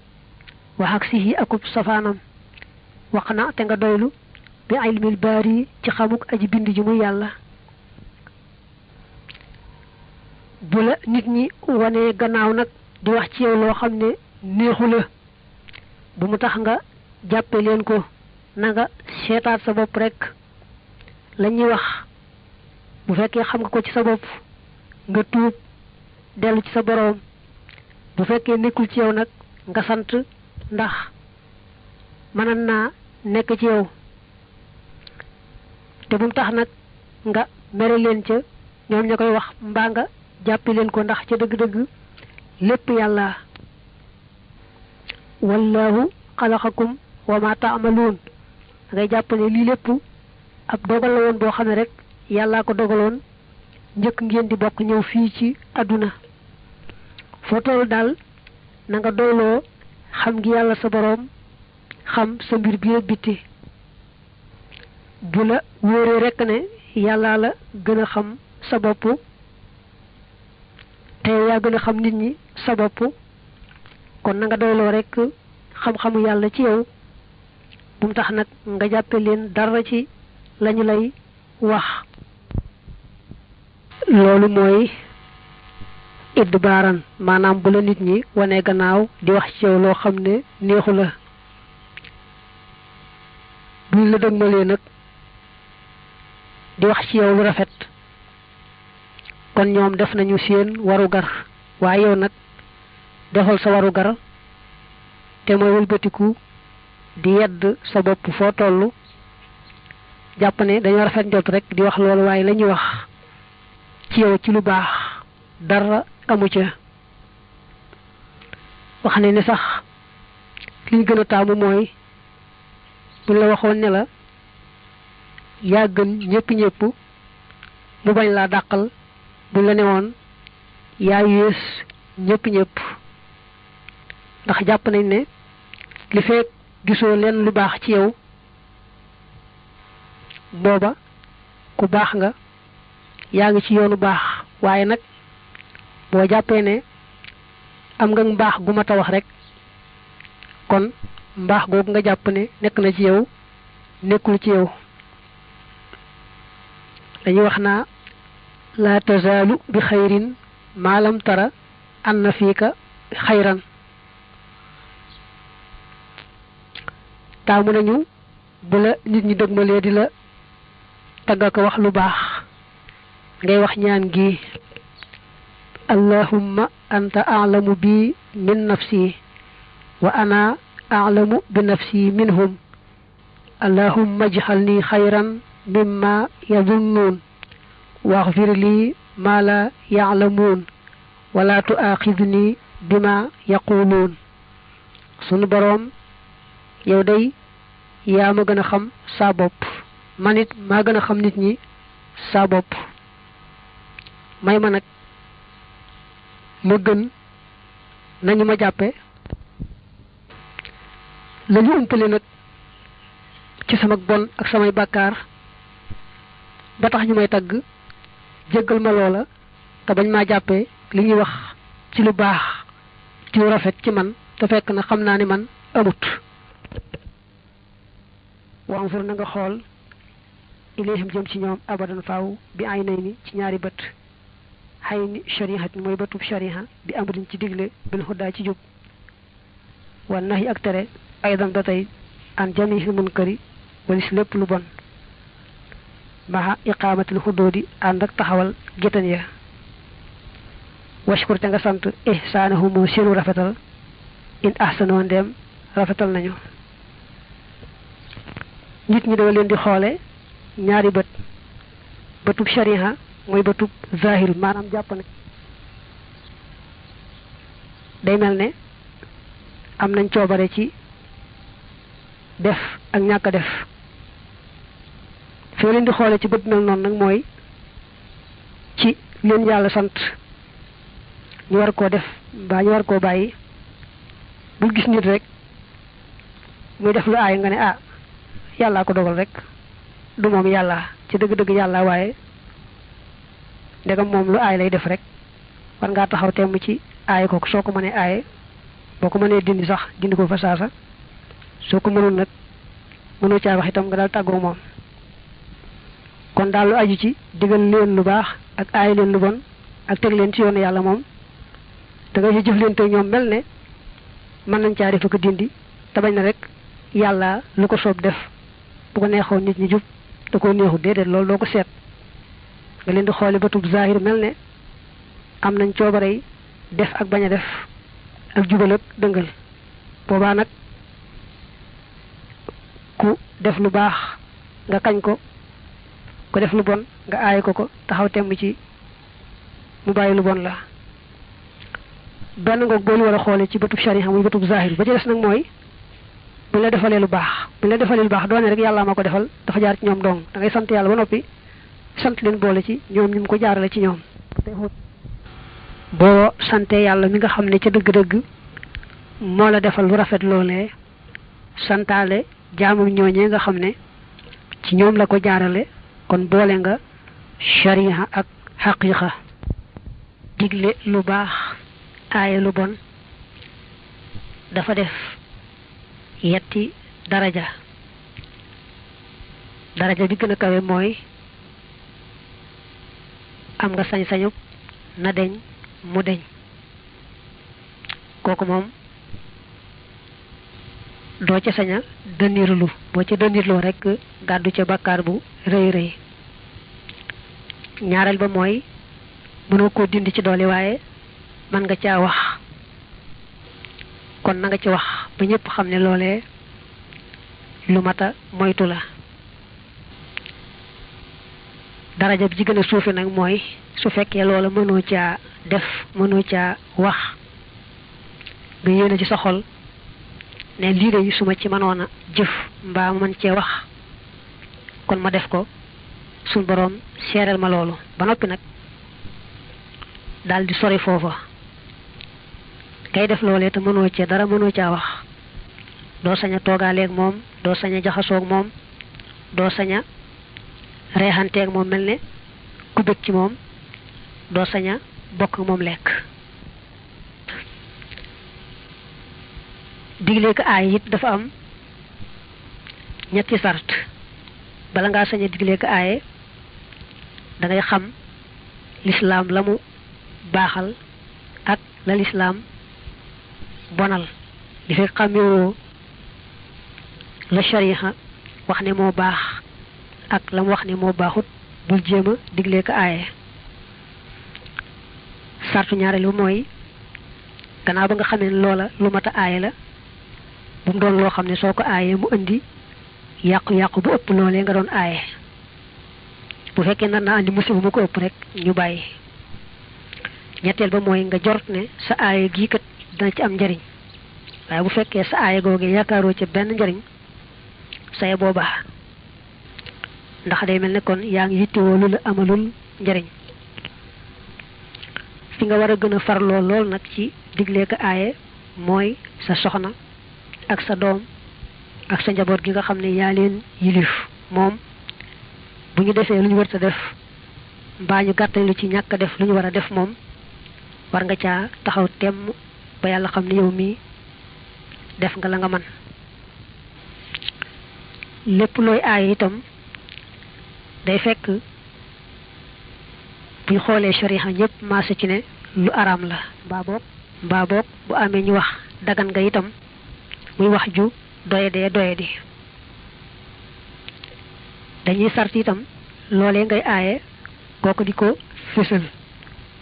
wax ak sihi akub safaanam wax na te nga doylu bi ilmil baari ci xamuk aji bind ji muy yàlla bu la nit ñi wane gannaaw nag di wax ci yow loo xam ne neexu la bu mu tax nga jàppe leen ko na nga seetaat sa bopp rek la ñuy wax bu fekkee xam nga ko ci sa bopp nga tuub dellu ci sa boroom bu fekkee nekkul ci yow nag nga sant ndax mënan naa nekk ci yow te bu mu tax nag nga mere leen ca ñoom ña koy wax mbaa nga jàppe leen ko ndax ca dëgg-dëgg lépp yàlla wallahu xalaqakum wa ma taamaluun ngay jàpp ne lii lépp ab dogal la woon boo xam ne rek yàllaa ko dogaloon njëkk ngeen di bokk ñëw fii ci àdduna foo toll daal na nga doyloo xam ngi yàlla sa boroom xam sa mbir bi bitti bu la wóoree rekk ne yàllaa la gën a xam sa bopp te yaa gën a xam nit ñi sa bopp kon na nga doyloo rekk xam-xamu yàlla ci yow bu mu tax nag nga jàppe leen dara ci lañu lay wax loolu mooy idbaaran maanaam bu la nit ñi wane gannaaw di wax ci yow loo xam ne neexu la buñ la dëgmalee nag di wax ci yow lu rafet kon ñoom def nañu seen waru gar waaye yow nag defal sa waru gar te mooy wëlbatiku di yedd sa bopp foo toll jàpp ne dañoo rafet njot rek di wax loolu waaye la ñuy wax ci yow ci lu baax dara amu ca wax ne ni sax liñ gën a taamu mooy buñ la waxoon ne la yaa gën ñëpp mu bañ laa dàqal buñ la newoon yaa yées ñëpp ndax jàpp nañ ne li fekk gisoo leen lu baax ci yow booba ku baax nga yaa ngi ci yoonu baax waaye nag boo jàppee ne am nga mbaax gu ma ta wax rek kon mbaax googu nga jàpp ne nekk na ci yow nekkul ci yow dañuy wax naa laa tazaalu bi xayrin maa lam tara anna fiika xayran taamu nañu bu la nit ñi dëgmalee di la tagga ko wax lu baax ngay wax ñaan gi allahumma anta a'lamu bi min nafsi wa ana a'lamu bi nafsi minhum allahumma ij'alni xayran mimma yadhunnun waghfir li ma la ya'lamun wa la tu'akhidhni bima yaqulun sunu boroom yow day yaa ma gën a xam saa bopp man it maa gën a xam nit ñi saa bopp may ma nag ma gën nañu ma jàppe lañu umpale nag ci sama bon ak samay bàkkaar ba tax ñu may tagg jéggal ma loola te bañ maa jàppee li ñuy wax ci lu baax ci lu rafet ci man te fekk na xam naa ni man amut wanfur na nga xool ilayhim jëm ci ñoom abadan faaw bi ay nay ni ci ñaari bët xay ni sharihat mooy bëtub shariha bi amrin ci digle bil hudaa ci jub wan nahi ak tere aydan ba tey an jamihil munkari walis lépp lu bon maha iqaamatil xudoodi ànd ak taxawal géttan ya washkur te nga sant ihsaanahumu seenu rafetal in ahsanoo ndeem rafetal nañu nit ñi dama leen di xoole ñaari bët bëtub shariha mooy bëtub zahir maanaam jàpp ne day mel ne am nañ coobare ci def ak ñàkk a def foo leen di xoole ci bët mel noonu nag mooy ci leen yàlla sant ñu war koo def mbaa ñu war koo bàyyi bul gis nit rek muy def lu aay nga ne ah yàllaa ko dogal rek du moom yàlla ci dëgg-dëgg yàlla waaye ndegam moom lu aay lay def rek war ngaa taxaw temm ci aay ko soo ko mënee aaye boo ko mënee dindi sax dindi ko fa saasa soo ko mënul nag mënoo caa wax itam nga daal tàggoo moom kon daal lu aju ci digal leen lu baax ak aay leen lu bon ak teg leen ci yoonu yàlla moom da nga ci jëflante ñoom mel ne mën nañ caa def ko dindi te bañ na rek yàlla lu ko soob def bu ko neexoon nit ñi jub da koo neexu déedéet loolu doo ko seet nga leen di xoole batub zahir mel ne am nañ coobarey def ak bañ a def ak jubal ak dëngal boobaa nag ku def lu baax nga kañ ko ku def lu bon nga aaye ko taxaw temm ci mu bàyyi lu bon la benn ngoog boolu war a xoole ci bëtub shariha muy bëtub zahir ba ci des nag mooy bu la defalee lu baax doone rek yàlla ma ko defal dafa jaar ci ñoom dong da ngay sant yàlla ba noppi sant leen boole ci ñoom ñu mu ko jaarale ci ñoom boo sante yàlla mi nga xam ne ca dëgg-dëgg moo la defal lu rafet loolee santaale jaamam ñooñee nga xam ne ci ñoom la ko jaarale kon boole nga shariha ak xaqiqa digle lu baax aaye lu bon dafa def yetti daraja bi gën a kawe mooy am nga sañ-sañu na deñ mu deñ kooku moom doo ca saña dënirlu boo ca dënirloo rek gàddu ca bakkaar bu rëy rëy ñaareel ba mooy mënoo koo dindi ci doole waaye mën nga caa wax kon na nga ci wax ba ñëpp xam ne loolee lu mata moytu la. daraja bi ci gën a suufe nag mooy su fekkee loola mënoo caa def mënoo caa wax nga yéene ci sa xol ne lii de su ma ci mënoon a jëf mbaa mën cee wax kon ma def ko suñ boroom seeral ma loolu ba noppi nag daal di sori foofa kay def loolee te mënoo cee dara mënoo caa wax doo sañ a toogaaleeg moom doo sañ a jaxasoog moom doo sañ a reexanteeg moom mel ne ku bëgg ci moom doo sañ a bokk moom lekk. digle ko aay it dafa am ñetti sart bala ngaa sañ a digle ko aaye da ngay xam lislaam la mu baaxal ak la lislaam bonal li fekk xamewoo la shariha wax ne moo baax ak la mu wax ne moo baaxut bul jéem a digle ko aaye. sartu ñaareel bi mooy gannaaw ba nga xamee ne loola lu mat a aaye la bu mu doon loo xam ne soo ko aayee mu indi yàqu-yàqu bu ëpp loolee nga doon aaye. bu fekkee nar naa andi musiba mu ko ëpp rek ñu bàyyi. ñetteel ba mooy nga jort ne sa aaye gii kat dana ci am njariñ waaye bu fekkee sa aaye googee yaakaaroo ci benn njariñ saye boobaa ndax day mel ne kon yaa ngi yittewoo lu la amalul njariñ. fi nga war a gën a farloo lool nag ci digle ko aaye mooy sa soxna ak sa doom ak sa njaboot gi nga xam ne yaa leen yilif moom bu ñu defee lu ñu warta def mbaa ñu gàttañ lu ci ñàkk def lu ñu war a def moom war nga caa taxaw temm ba yàlla xam ne yow mii def nga la nga man. lépp looy aaye itam day fekk buñ xoolee shariha ñëpp maase ci ne lu araam la mbaa boog bu amee ñu wax dagan nga itam muy wax ju doyadi dañuy sart itam loolee ngay aaye kooku di ko fësal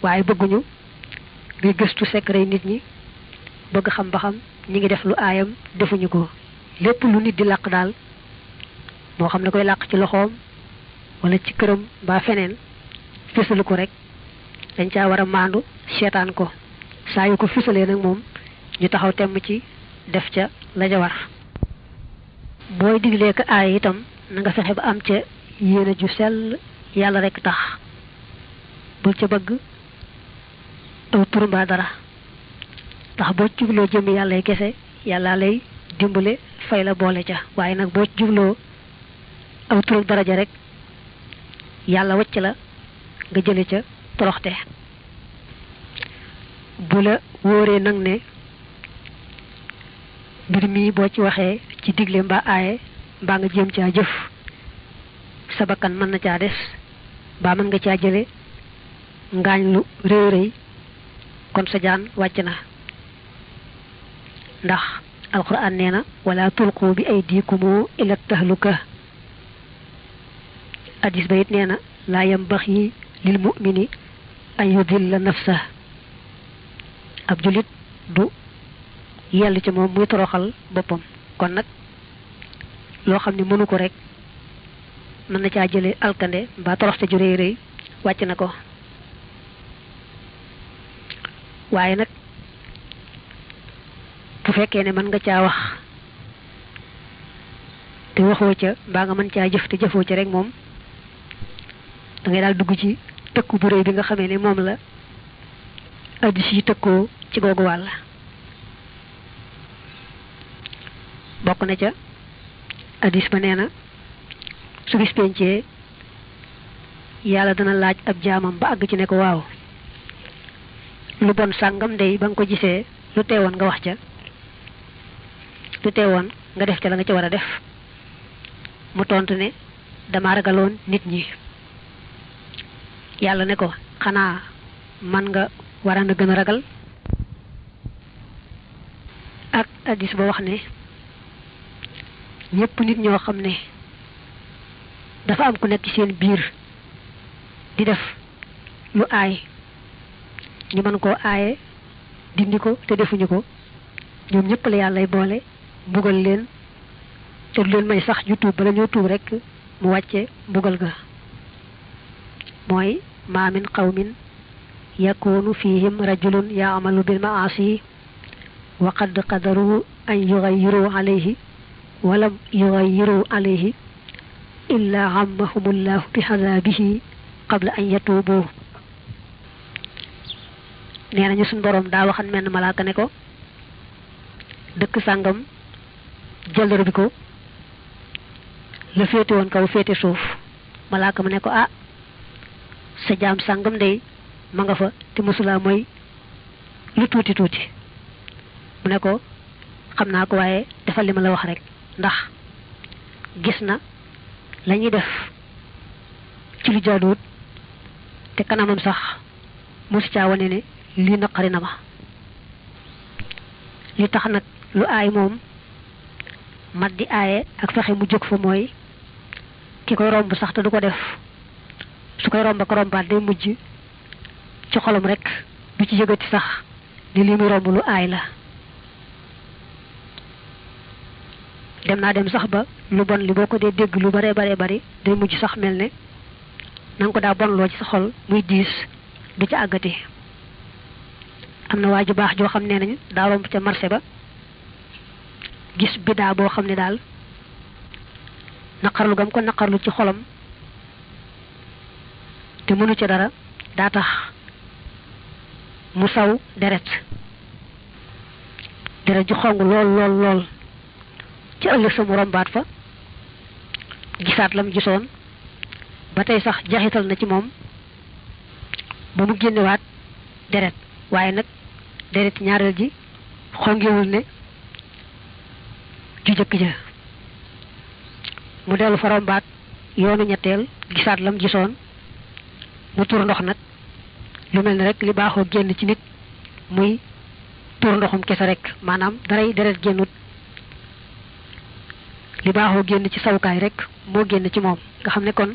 waaye bëgguñu ngay gëstu secret nit ñi bëgg xam ba xam ñi ngi def lu aayam defuñu ko. lépp lu nit di làq daal moo xam ne koy làq ci loxoom wala ci këram mbaa feneen fësalu ko rek dañ caa war a maandu seetaan ko saa yu ko fësalee nag moom ñu taxaw temm ci def ca la ja war. booy diglee ko aay itam na nga fexe ba am ca yéene ju sell yàlla rek tax bul ca bëgg aw tur mbaa dara ndax boo jubloo jëm yàllay kese yàlla lay dimbale fay la boole ca waaye nag boo jubloo aw tur ak daraja rek yàlla wacc la nga jële ca toroxte. bu la wóoree nag ne mbir mi boo ci waxee ci digle mbaa aaye mbaa nga jéem caa jëf sa bakkan mën na caa des mbaa mën nga caa jële ngaañ lu rëy rëy kon sa jaan wàcc na ndax alquran nee na wala tulqu bi aydikum ila tahluka. hadis ba it nee na laa yambaxi lil mu'mini an yudilla nafsa. ab julit du yell ci moom muy toroxal boppam kon nag loo xam ne mënu ko rek mën na caa jële alkande mbaa toroxte ju rëy rëy wàcc na ko. waaye nag bu fekkee ne mën nga caa wax te waxoo ca mbaa nga mën caa jëf te jëfoo ca rek moom da ngay daal dugg ci tëkku bu rëy bi nga xamee ne moom la addis yi tëkkoo ci googu wàll. bokk na ca addis ba nee na su bis pencee yàlla dana laaj ab jaamam ba àgg ci ne ko waaw lu bon sàngam day ba nga ko gisee lu teewoon nga wax ca lu teewoon nga def ca la nga ca war a def mu tontu ne dama ragaloon nit ñi. yàlla ne ko xanaa man nga war a gën a ragal. ak addis ba wax ne ñëpp nit ñoo xam ne dafa am ku nekk ci seen biir di def lu aay ñu mën koo aaye dindi ko te defuñu ko ñoom ñëpp la yàllay boole mbugal leen te du leen may sax ñu tuub bala ñoo tuub rek mu wàcce mbugal ga mooy ma min qawmin yakunu fihim rajulun yaamalu bil maasi wa qad qadaru an yughayyiru alayhi walam yughayyiru alayhi illa ammahumullahu bi hadabihi qabla an yatubu nee nañu suñ borom daa waxan menn malaaka ne ko dëkk sàngam jëldër bi ko la féete woon kaw féete suuf malaaka ma ne ko ah sa jaam sàngam day ma nga fa te mësulaa mooy lu tuuti tuuti mu ne ko xam naa ko waaye defal li ma la wax rek ndax gis na la ñuy def ci lu jaaduwut te kanamam sax mosu caa wane ne lii naqari na ma li tax nag lu aay moom mat di aaye ak fexe mu jóg fa mooy ki koy romb sax te du ko def su koy romb ak rombaat day mujj ci xolam rek du ci yëgati sax ni lii muy romb lu aay la dem naa dem sax ba lu bon li boo ko dee dégg lu bare bari day mujj sax mel ne na nga ko daa bonloo ci sa xol muy diis du ca àggati am na waa ju baax joo xam ne nañ daa romb ca marché ba gis bidaa boo xam ne daal naqarlu gam ko naqarlu ci xolam te mënu ca dara daa tax mu saw deret ju xong lool ci ëllëg sa mu rombaat fa gisaat lam gisoon ba tey sax jaxital na ci moom ba mu génnewaat deret waaye nag deret ñaareel ji xongewul ne ju jëkk ja mu dellu fa rombaat yoonu ñetteel gisaat lam gisoon mu tur ndox nag lu mel ne rek li baaxoo génn ci nit muy tur ndoxum kese rek maanaam daray deret génnut li baaxoo génn ci sawukaay rek moo génn ci moom nga xam ne kon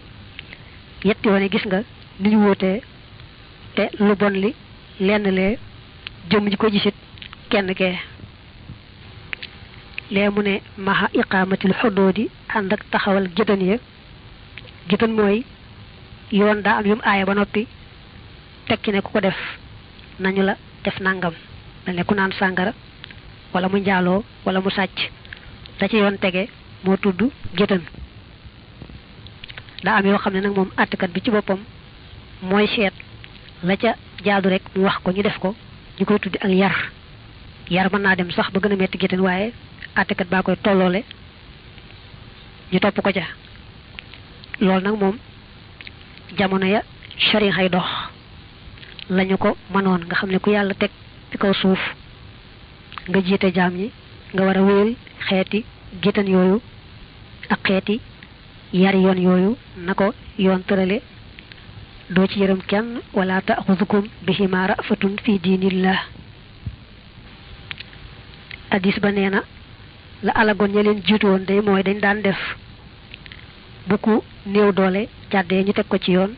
yetti wane gis nga ni ñu wóotee te lu bon li lenn lee jëmm ji ko gisit kenn kee lee mu ne maha iqaamatil xudoodi ànd ak taxawal géttan ya géttan mooy yoon daa am yum aaya ba noppi tekki ne ku ko def nañu la def nangam mel ne ku naan sàngara wala mu njaaloo wala mu sàcc da ci yoon tege moo tudd géttan daa am yoo xam ne nag moom àttekat bi ci boppam mooy seet la ca jaadu rek mu wax ko ñu def ko ñu koy tuddi ak yar mën naa dem sax ba gën a metti géttan waaye àttekat baa koy tolloole ñu topp ko ca loolu nag moom jamono ya sharia xay dox lañu ko mënoon nga xam ne ku yàlla teg ci kaw suuf nga jiite jaam ñi nga war a wéyal xeeti géttan yooyu ak xeeti yari yoon yooyu na ko yoon tërale doo ci yërëm kenn wala ta'xudukum bihima ra'fatun fi diinillah hadis ba nee na la alagoon ña leen jiitu woon day mooy dañ daan def bu ku néew doole jàddee ñu teg ko ci yoon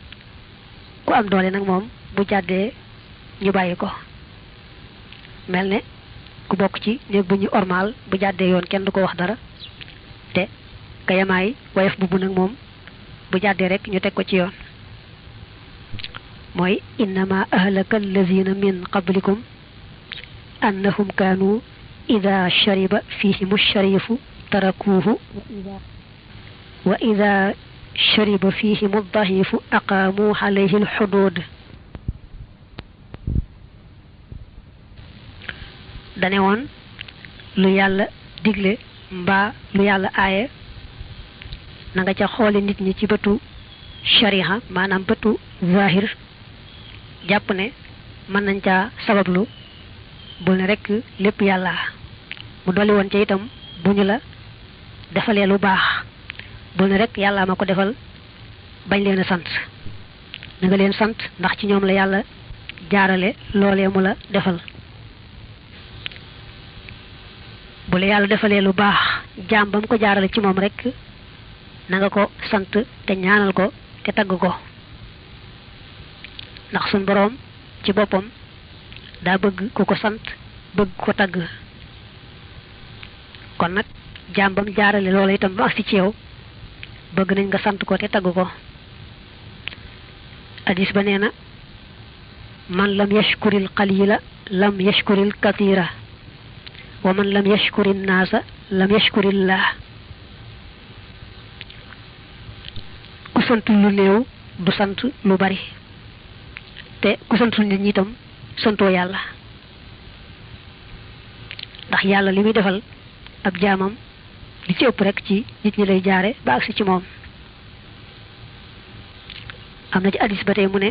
ku am doole nag moom bu jàddee ñu bàyyi ko mel ne ku bokk ci néeg bu ñu ormaal bu jàddee yoon kenn du ko wax dara te ka yamaay woyof bu nag moom bu jàddee rek ñu teg ko ci yoon mooy innama ahlaka allazina min qablikum annahum kaanu ida shariba fihim sharifu tarakuuhu wa ida shariba fihim dahifu aqaamu alayhi alxudud dane woon lu yàlla digle mbaa lu yàlla aaye na nga ca xoole nit ñi ci bëtu shariha maanaam bëtu zahir jàpp ne mën nañ caa sabablu bul ne rek lépp yàlla mu dolli woon ca itam bu ñu la defalee lu baax bul ne rek yàlla ma ko defal bañ leen a sant na nga leen sant ndax ci ñoom la yàlla jaarale loolee mu la defal bu la yàlla defalee lu baax jaam ba mu ko jaarale ci moom rek na nga ko sant te ñaanal ko te tagg ko ndax suñ boroom ci boppam daa bëgg ku ko sant bëgg ko tagg kon nag jàmbam jaarale loola itam ba agsi ci yow bëgg nañ nga sant ko te tagg ko hadis ba nee na man lam yashkuril qalila lam yashkuril katira wa man lam yashkurin naasa lam yashkurillah ku sant lu néew du sant lu bari te ku santul nit ñi itam santoo yàlla ndax yàlla li muy defal ab jaamam li ci ëpp rek ci nit ñi lay jaare ba agsi ci moom am na ci hadis ba tey mu ne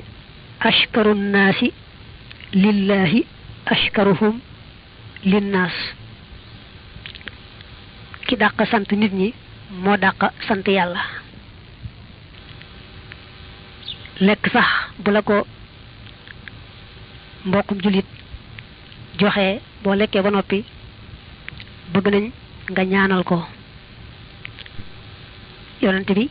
ashkaru nnaasi lillahi ashkaruhum linnaas ki dàq sant nit ñi moo dàq sant yàlla lekk sax bu la ko mbokkum jullit joxe boo lekkee ba noppi bëgg nañ nga ñaanal ko yonent bi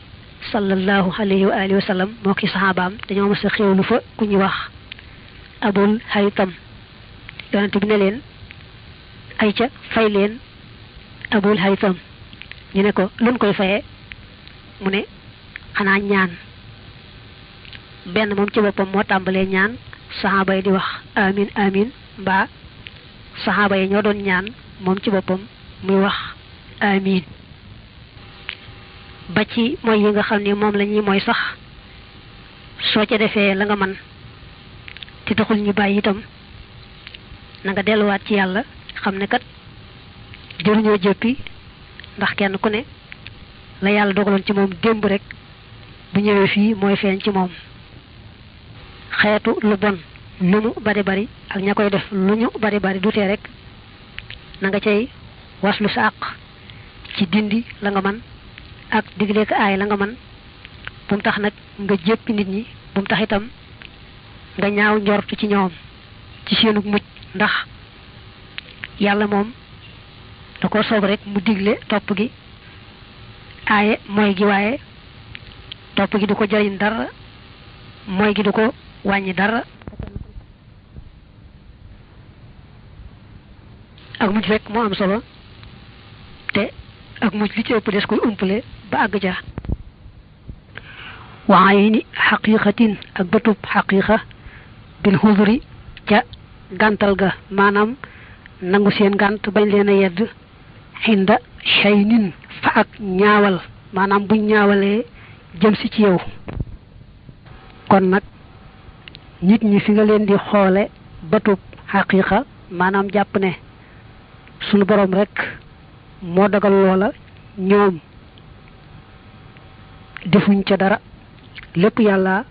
sallallahu alayhi wa alihi wa sallam moo ki saxaabaam dañoo mas a xéewlu fa ku ñuy wax abul haytam yonent bi ne leen ay ca fay leen abul haytam ñu ne ko luñ koy fayee mu ne xanaa ñaan benn moom ci boppam moo tàmbalee ñaan saxaaba yi di wax amin amin mbaa saxaaba yi ñoo doon ñaan moom ci boppam muy wax amin ba ci mooy yi nga xam ne moom la ñuy mooy sax soo ca defee la nga man te taxul ñu bàyyi itam na nga delluwaat ci yàlla xam ne kat jëruñoo jëppi ndax kenn ku ne la yàlla dogaloon ci moom démb rek bu ñëwee fii mooy feeñ ci moom xeetu lu bon lu mu bari bari ak ña koy def lu ñu bari bari du tee rek na nga cay waslu sa àq ci dindi la nga man ak digle ko aay la nga man bu mu tax nag nga jéppi nit ñi bu mu tax itam nga ñaaw njortu ci ñoom ci seenu mujj ndax yàlla moom da ko soob rek mu digle topp gi aaye mooy gi waaye topp gi du ko jariñ dara mooy gi du ko wàññi dara ak mujj rek moo am solo te ak mujj li ci ëpp des koy umpale ba àgg ja waaye ni xaqiqatin ak bëtub xaqiqa bil xuduri ca gàntal ga maanaam nangu seen gànt bañ leen a yedd xinda shaynin fa ak ñaawal maanaam buñ ñaawalee jëm si ci yow kon nag nit ñi fi nga leen di xoole bëtub xaqiqa maanaam jàpp ne sunu borom rek moo dagal loola ñoom defuñ ca dara lépp yàlla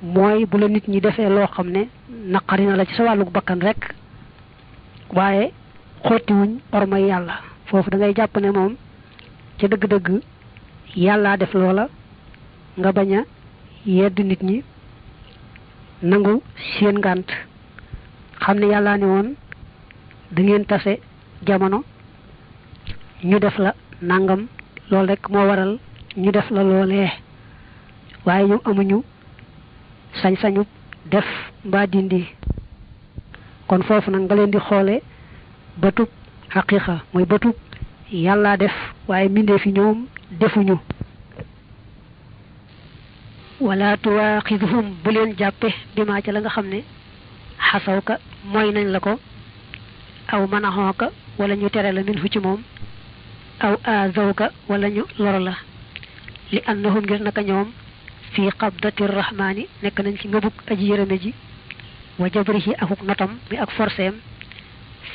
mooy bu la nit ñi defee loo xam ne naqari na la ci sa wàllu bakkan rek waaye xottiwuñ ormay yàlla foofu da ngay jàpp ne moom ca dëgg-dëgg yàllaa def loola nga bañ a yedd nit ñi nangu seen ngànt xam ne yàllaa ne woon da ngeen tase jamono ñu def la nangam loolu rek moo waral ñu def la loolee waaye ñoom amuñu sañ-sañu def mbaa dindi kon foofu nag nga leen di xoole bëtub xaqiqa mooy bëtub yàllaa def waaye mbindee fi ñoom defuñu wala tuwaaxiduhum bu leen jàppe bi maa ca la nga xam ne xasawka mooy nañ la ko aw manaxooka wala ñu tere la min fu ci moom aw azawka wala ñu lor la li annahum ngir naka ñoom fii qabdati rahmaani nekk nañ ci ngëbug aji yërëme ji wa jabrihi akuk notam mi ak forceem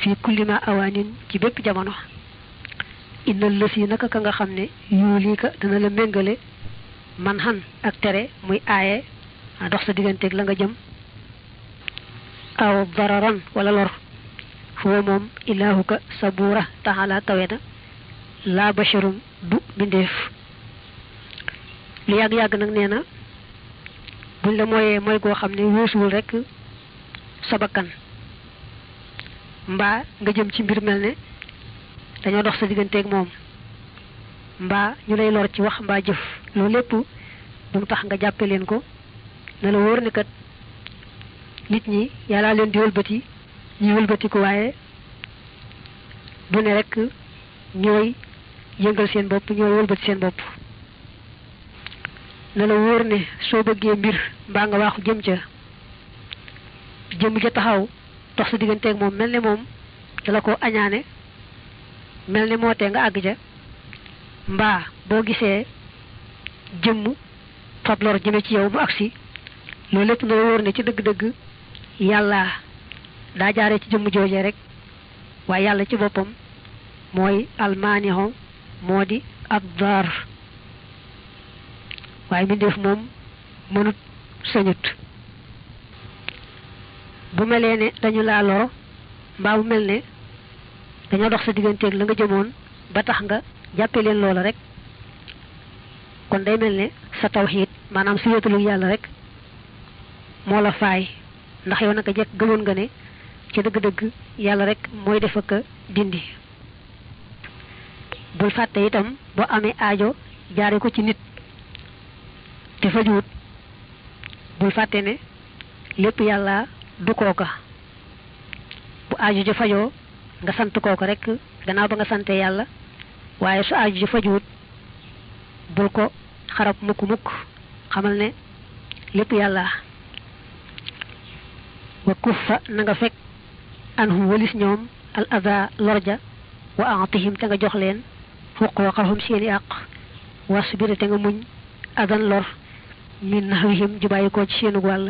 fii kullima awaanin ci bépp jamono inna lësi naka ka nga xam ne yuulii ka dana la méngale man xan ak tere muy aaye dox sa digganteeg la nga jëm aw dararan wala lor foo moom ilaahuka sabuura taxala kawe na laa basharum du bindeef lu yàgg-yàgg nag nee na buñ la mooyee mooy goo xam ne wóosuwul rek sa bakkan mbaa nga jëm ci mbir mel ne dañoo dox sa digganteeg moom mbaa ñu lay lor ci wax mbaa jëf loolu lépp bu mu tax nga jàppe leen ko ne la wóor ne kat nit ñi yàlla leen di wëlbati ñi wëlbati ko waaye du ne rek ñooy yëngal seen bopp ñooy wëlbati seen bopp. na la wóor ne soo bëggee mbir mbaa nga waaxu jëm ca jëm ja taxaw dox sa digganteeg moom mel ne moom dala ko añaane mel ne moo tee nga àgg ca mbaa boo gisee jëmm fab lor jëme ci yow mu agsi loolu lépp na la wóor ne ci dëgg-dëgg yàlla daa jaaree ci jëmm jooje rek waaye yàlla ci boppam mooy almaaniho moo di ad-daar waaye mbindeef moom mënut sañut bu melee ne dañu laa loro mbaa bu mel ne dañoo dox sa digganteeg la nga jëmoon ba tax nga jàppe leen loola rek kon day mel ne sa tawxiid maanaam si wéetalu yàlla rek moo la faay ndax yow naka jekk gëmoon nga ne ci dëgg-dëgg yàlla rek mooy def ak dindi. bul fàtte itam boo amee aajo jaare ko ci nit te fajuwut bul fàtte ne lépp yàlla du kooka bu aajo ja fajoo nga sant kooka rek gannaaw ba nga sante yàlla waaye su aajo ja fajuwut bul ko xarab mukk xamal ne lépp yàlla. wa kuffa na nga fekk anhum walis ñoom al ada lorja wa aatihim te nga jox leen xuquuqahum seeni àq wasbir te nga muñ adan lor min nahwihim ju bàyyi ko ci seenu wàll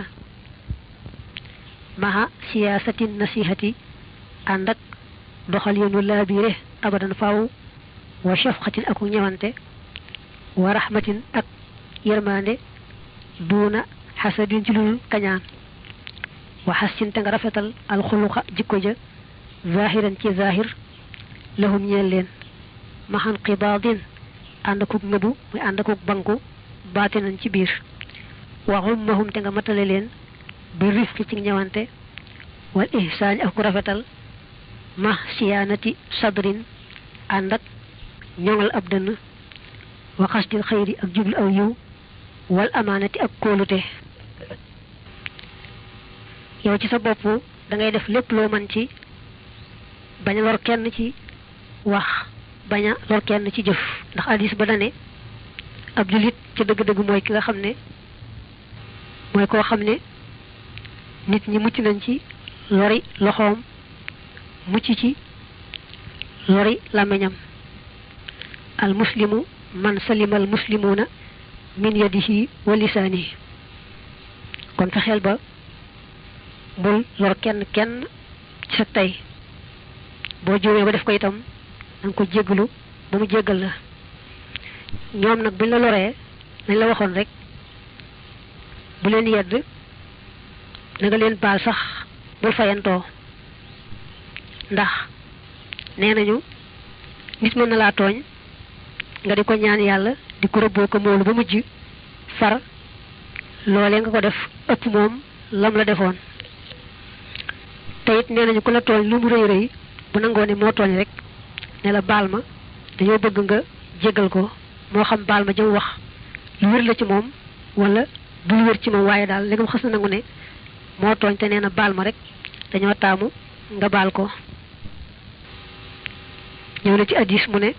maha siyaasatin nasihati ànd ak doxal yéenu laabiire abadan faw wa shafqatin aku ñewante wa rahmatin ak yërmande duuna xasadin ci lul kañaan wa xassin te nga rafetal alxuluqa jikko ja zahiran ci zahir lahum ñeel leen maxan qibaadin ànd akuk ngëbu muy ànd akuk banku baatinan ci biir wa xummahum te nga matale leen bi rifqi ci ñëwante wal ihsaani ak rafetal ma siyaanati sadrin ànd ak ñoŋal ab dënn wa xasdil xayri ak jublu aw yiw wal amaanati ak kóolute. yow ci sa bopp da ngay def lépp loo mën ci bañ a lor kenn ci wax bañ a lor kenn ci jëf ndax hadiis ba dane ab jullit ci dëgg-dëgg mooy ki nga xam ne mooy koo xam ne nit ñi mucc nañ ci lori loxoom mucc ci lori làmmiñam al muslimu man salima al muslimuuna min yadihi wa lisaanihi kon fexeel ba bul lor kenn ci sa tey boo juumee ba def ko itam danga ko jéggalu ba mu jéggal la ñoom nag buñ la loree nañ la waxoon rek bu leen yedd na nga leen baal sax bul fayantoo ndax nee nañu nit mën na laa tooñ nga di ko ñaan yàlla di ko rëbboo ko moolu ba mujj far loolee nga ko def ëpp moom lam la defoon te it nee nañu ku la tooñ lu mu rëy rëy bu nangoo ne moo tooñ rek ne la baal ma dañoo bëgg nga jéggal ko moo xam baal ma jëm wax lu wér la ci moom wala du lu wér ci moom waaye daal léegi mu xas na nangu ne moo tooñ te nee na baal ma rek dañoo taamu nga baal ko. ñëw na ci hadiis mu ne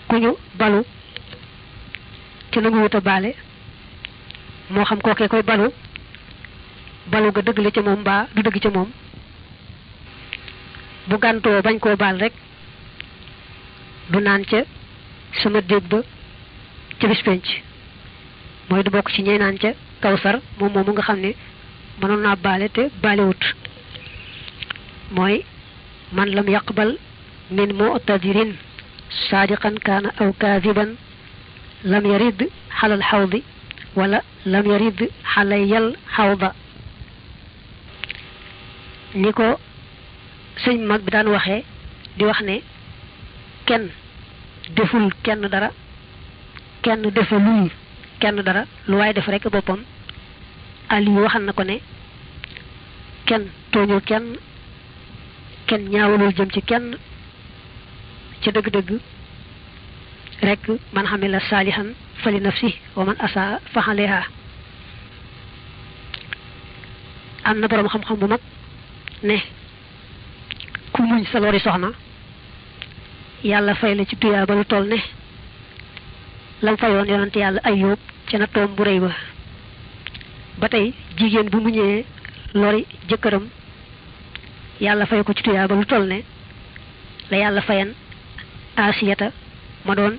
ku ñu balu ci nangu wut a baale moo xam kookee koy balu ga dëgg la ca moom mbaa du dëgg ca moom bu gàntoo bañ koo baal rek du naan ca sama déeg ba ca bis penc mooy du bokk ci ñey naan ca kawsar moom moomu nga xam ne mënoon naa baale te baalewut mooy man lam yaqbal min mu'tadirin saadiqan kaana aw kaadiban lam yarid xalal xawdi wala lam yarid xalayal xawda ni ko sëñ mag bi daan waxee di wax ne kenn deful kenn dara kenn defalul kenn dara lu waaye def rek boppam Aliou waxal na ko ne kenn tooñul kenn ñaawalul jëm ci kenn ci dëgg-dëgg rek man xamila saalihan fali nafsi wa man asaa fa alayha am na borom xam-xam bu mag ne ku muñ sa lori soxna yàlla fay la ci tuyaaba lu toll ne lam fayoon yonent yàlla Ayyub ca nattoom bu rëy ba tey jigéen bu muñee lori jëkkëram yàlla fay ko ci tuyaaba lu toll ne la yàlla fayan Asiyata ma doon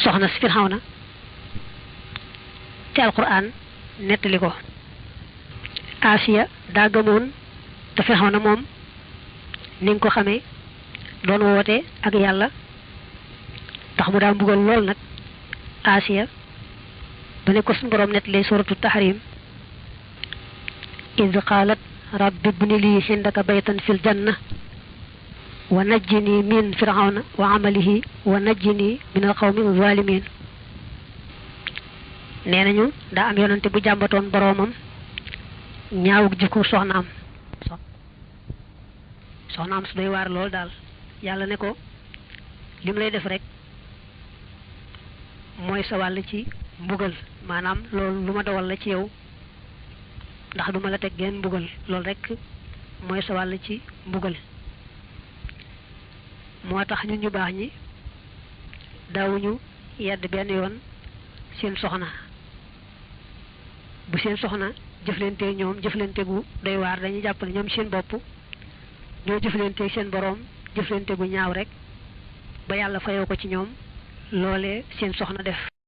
soxna si Firawna te alquran nettali ko. Asiya daa gëmoon te Firawna moom ni nga ko xamee doon woote ak yàlla tax mu daa mbugal lool nag Asiya ba ne ko suñu borom nettali suratu Tahrim iz qaalat rabbi ibni lii indaka baytan fil janna wa najjini min firawna wa amalihi wa najjini min alqawmi zalimin. nee nañu daa am yonante bu jàmbatoon boroomam ñaawug jikko soxnaam su doy waar lool daal yàlla ne ko lim lay def rek mooy sa wàll ci mbugal maanaam loolu lu ma dawal la ci yow ndax duma la teg genn mbugal loolu rek mooy sa wàll ci mbugal. moo tax ñun ñu baax ñi daawuñu yedd benn yoon seen soxna bu seen soxna jëflante ñoom jëflante gu doy waar dañuy jàpp ne ñoom seen bopp ñoo jëflante seen boroom jëflante gu ñaaw rek ba yàlla fayoo ko ci ñoom loolee seen soxna def.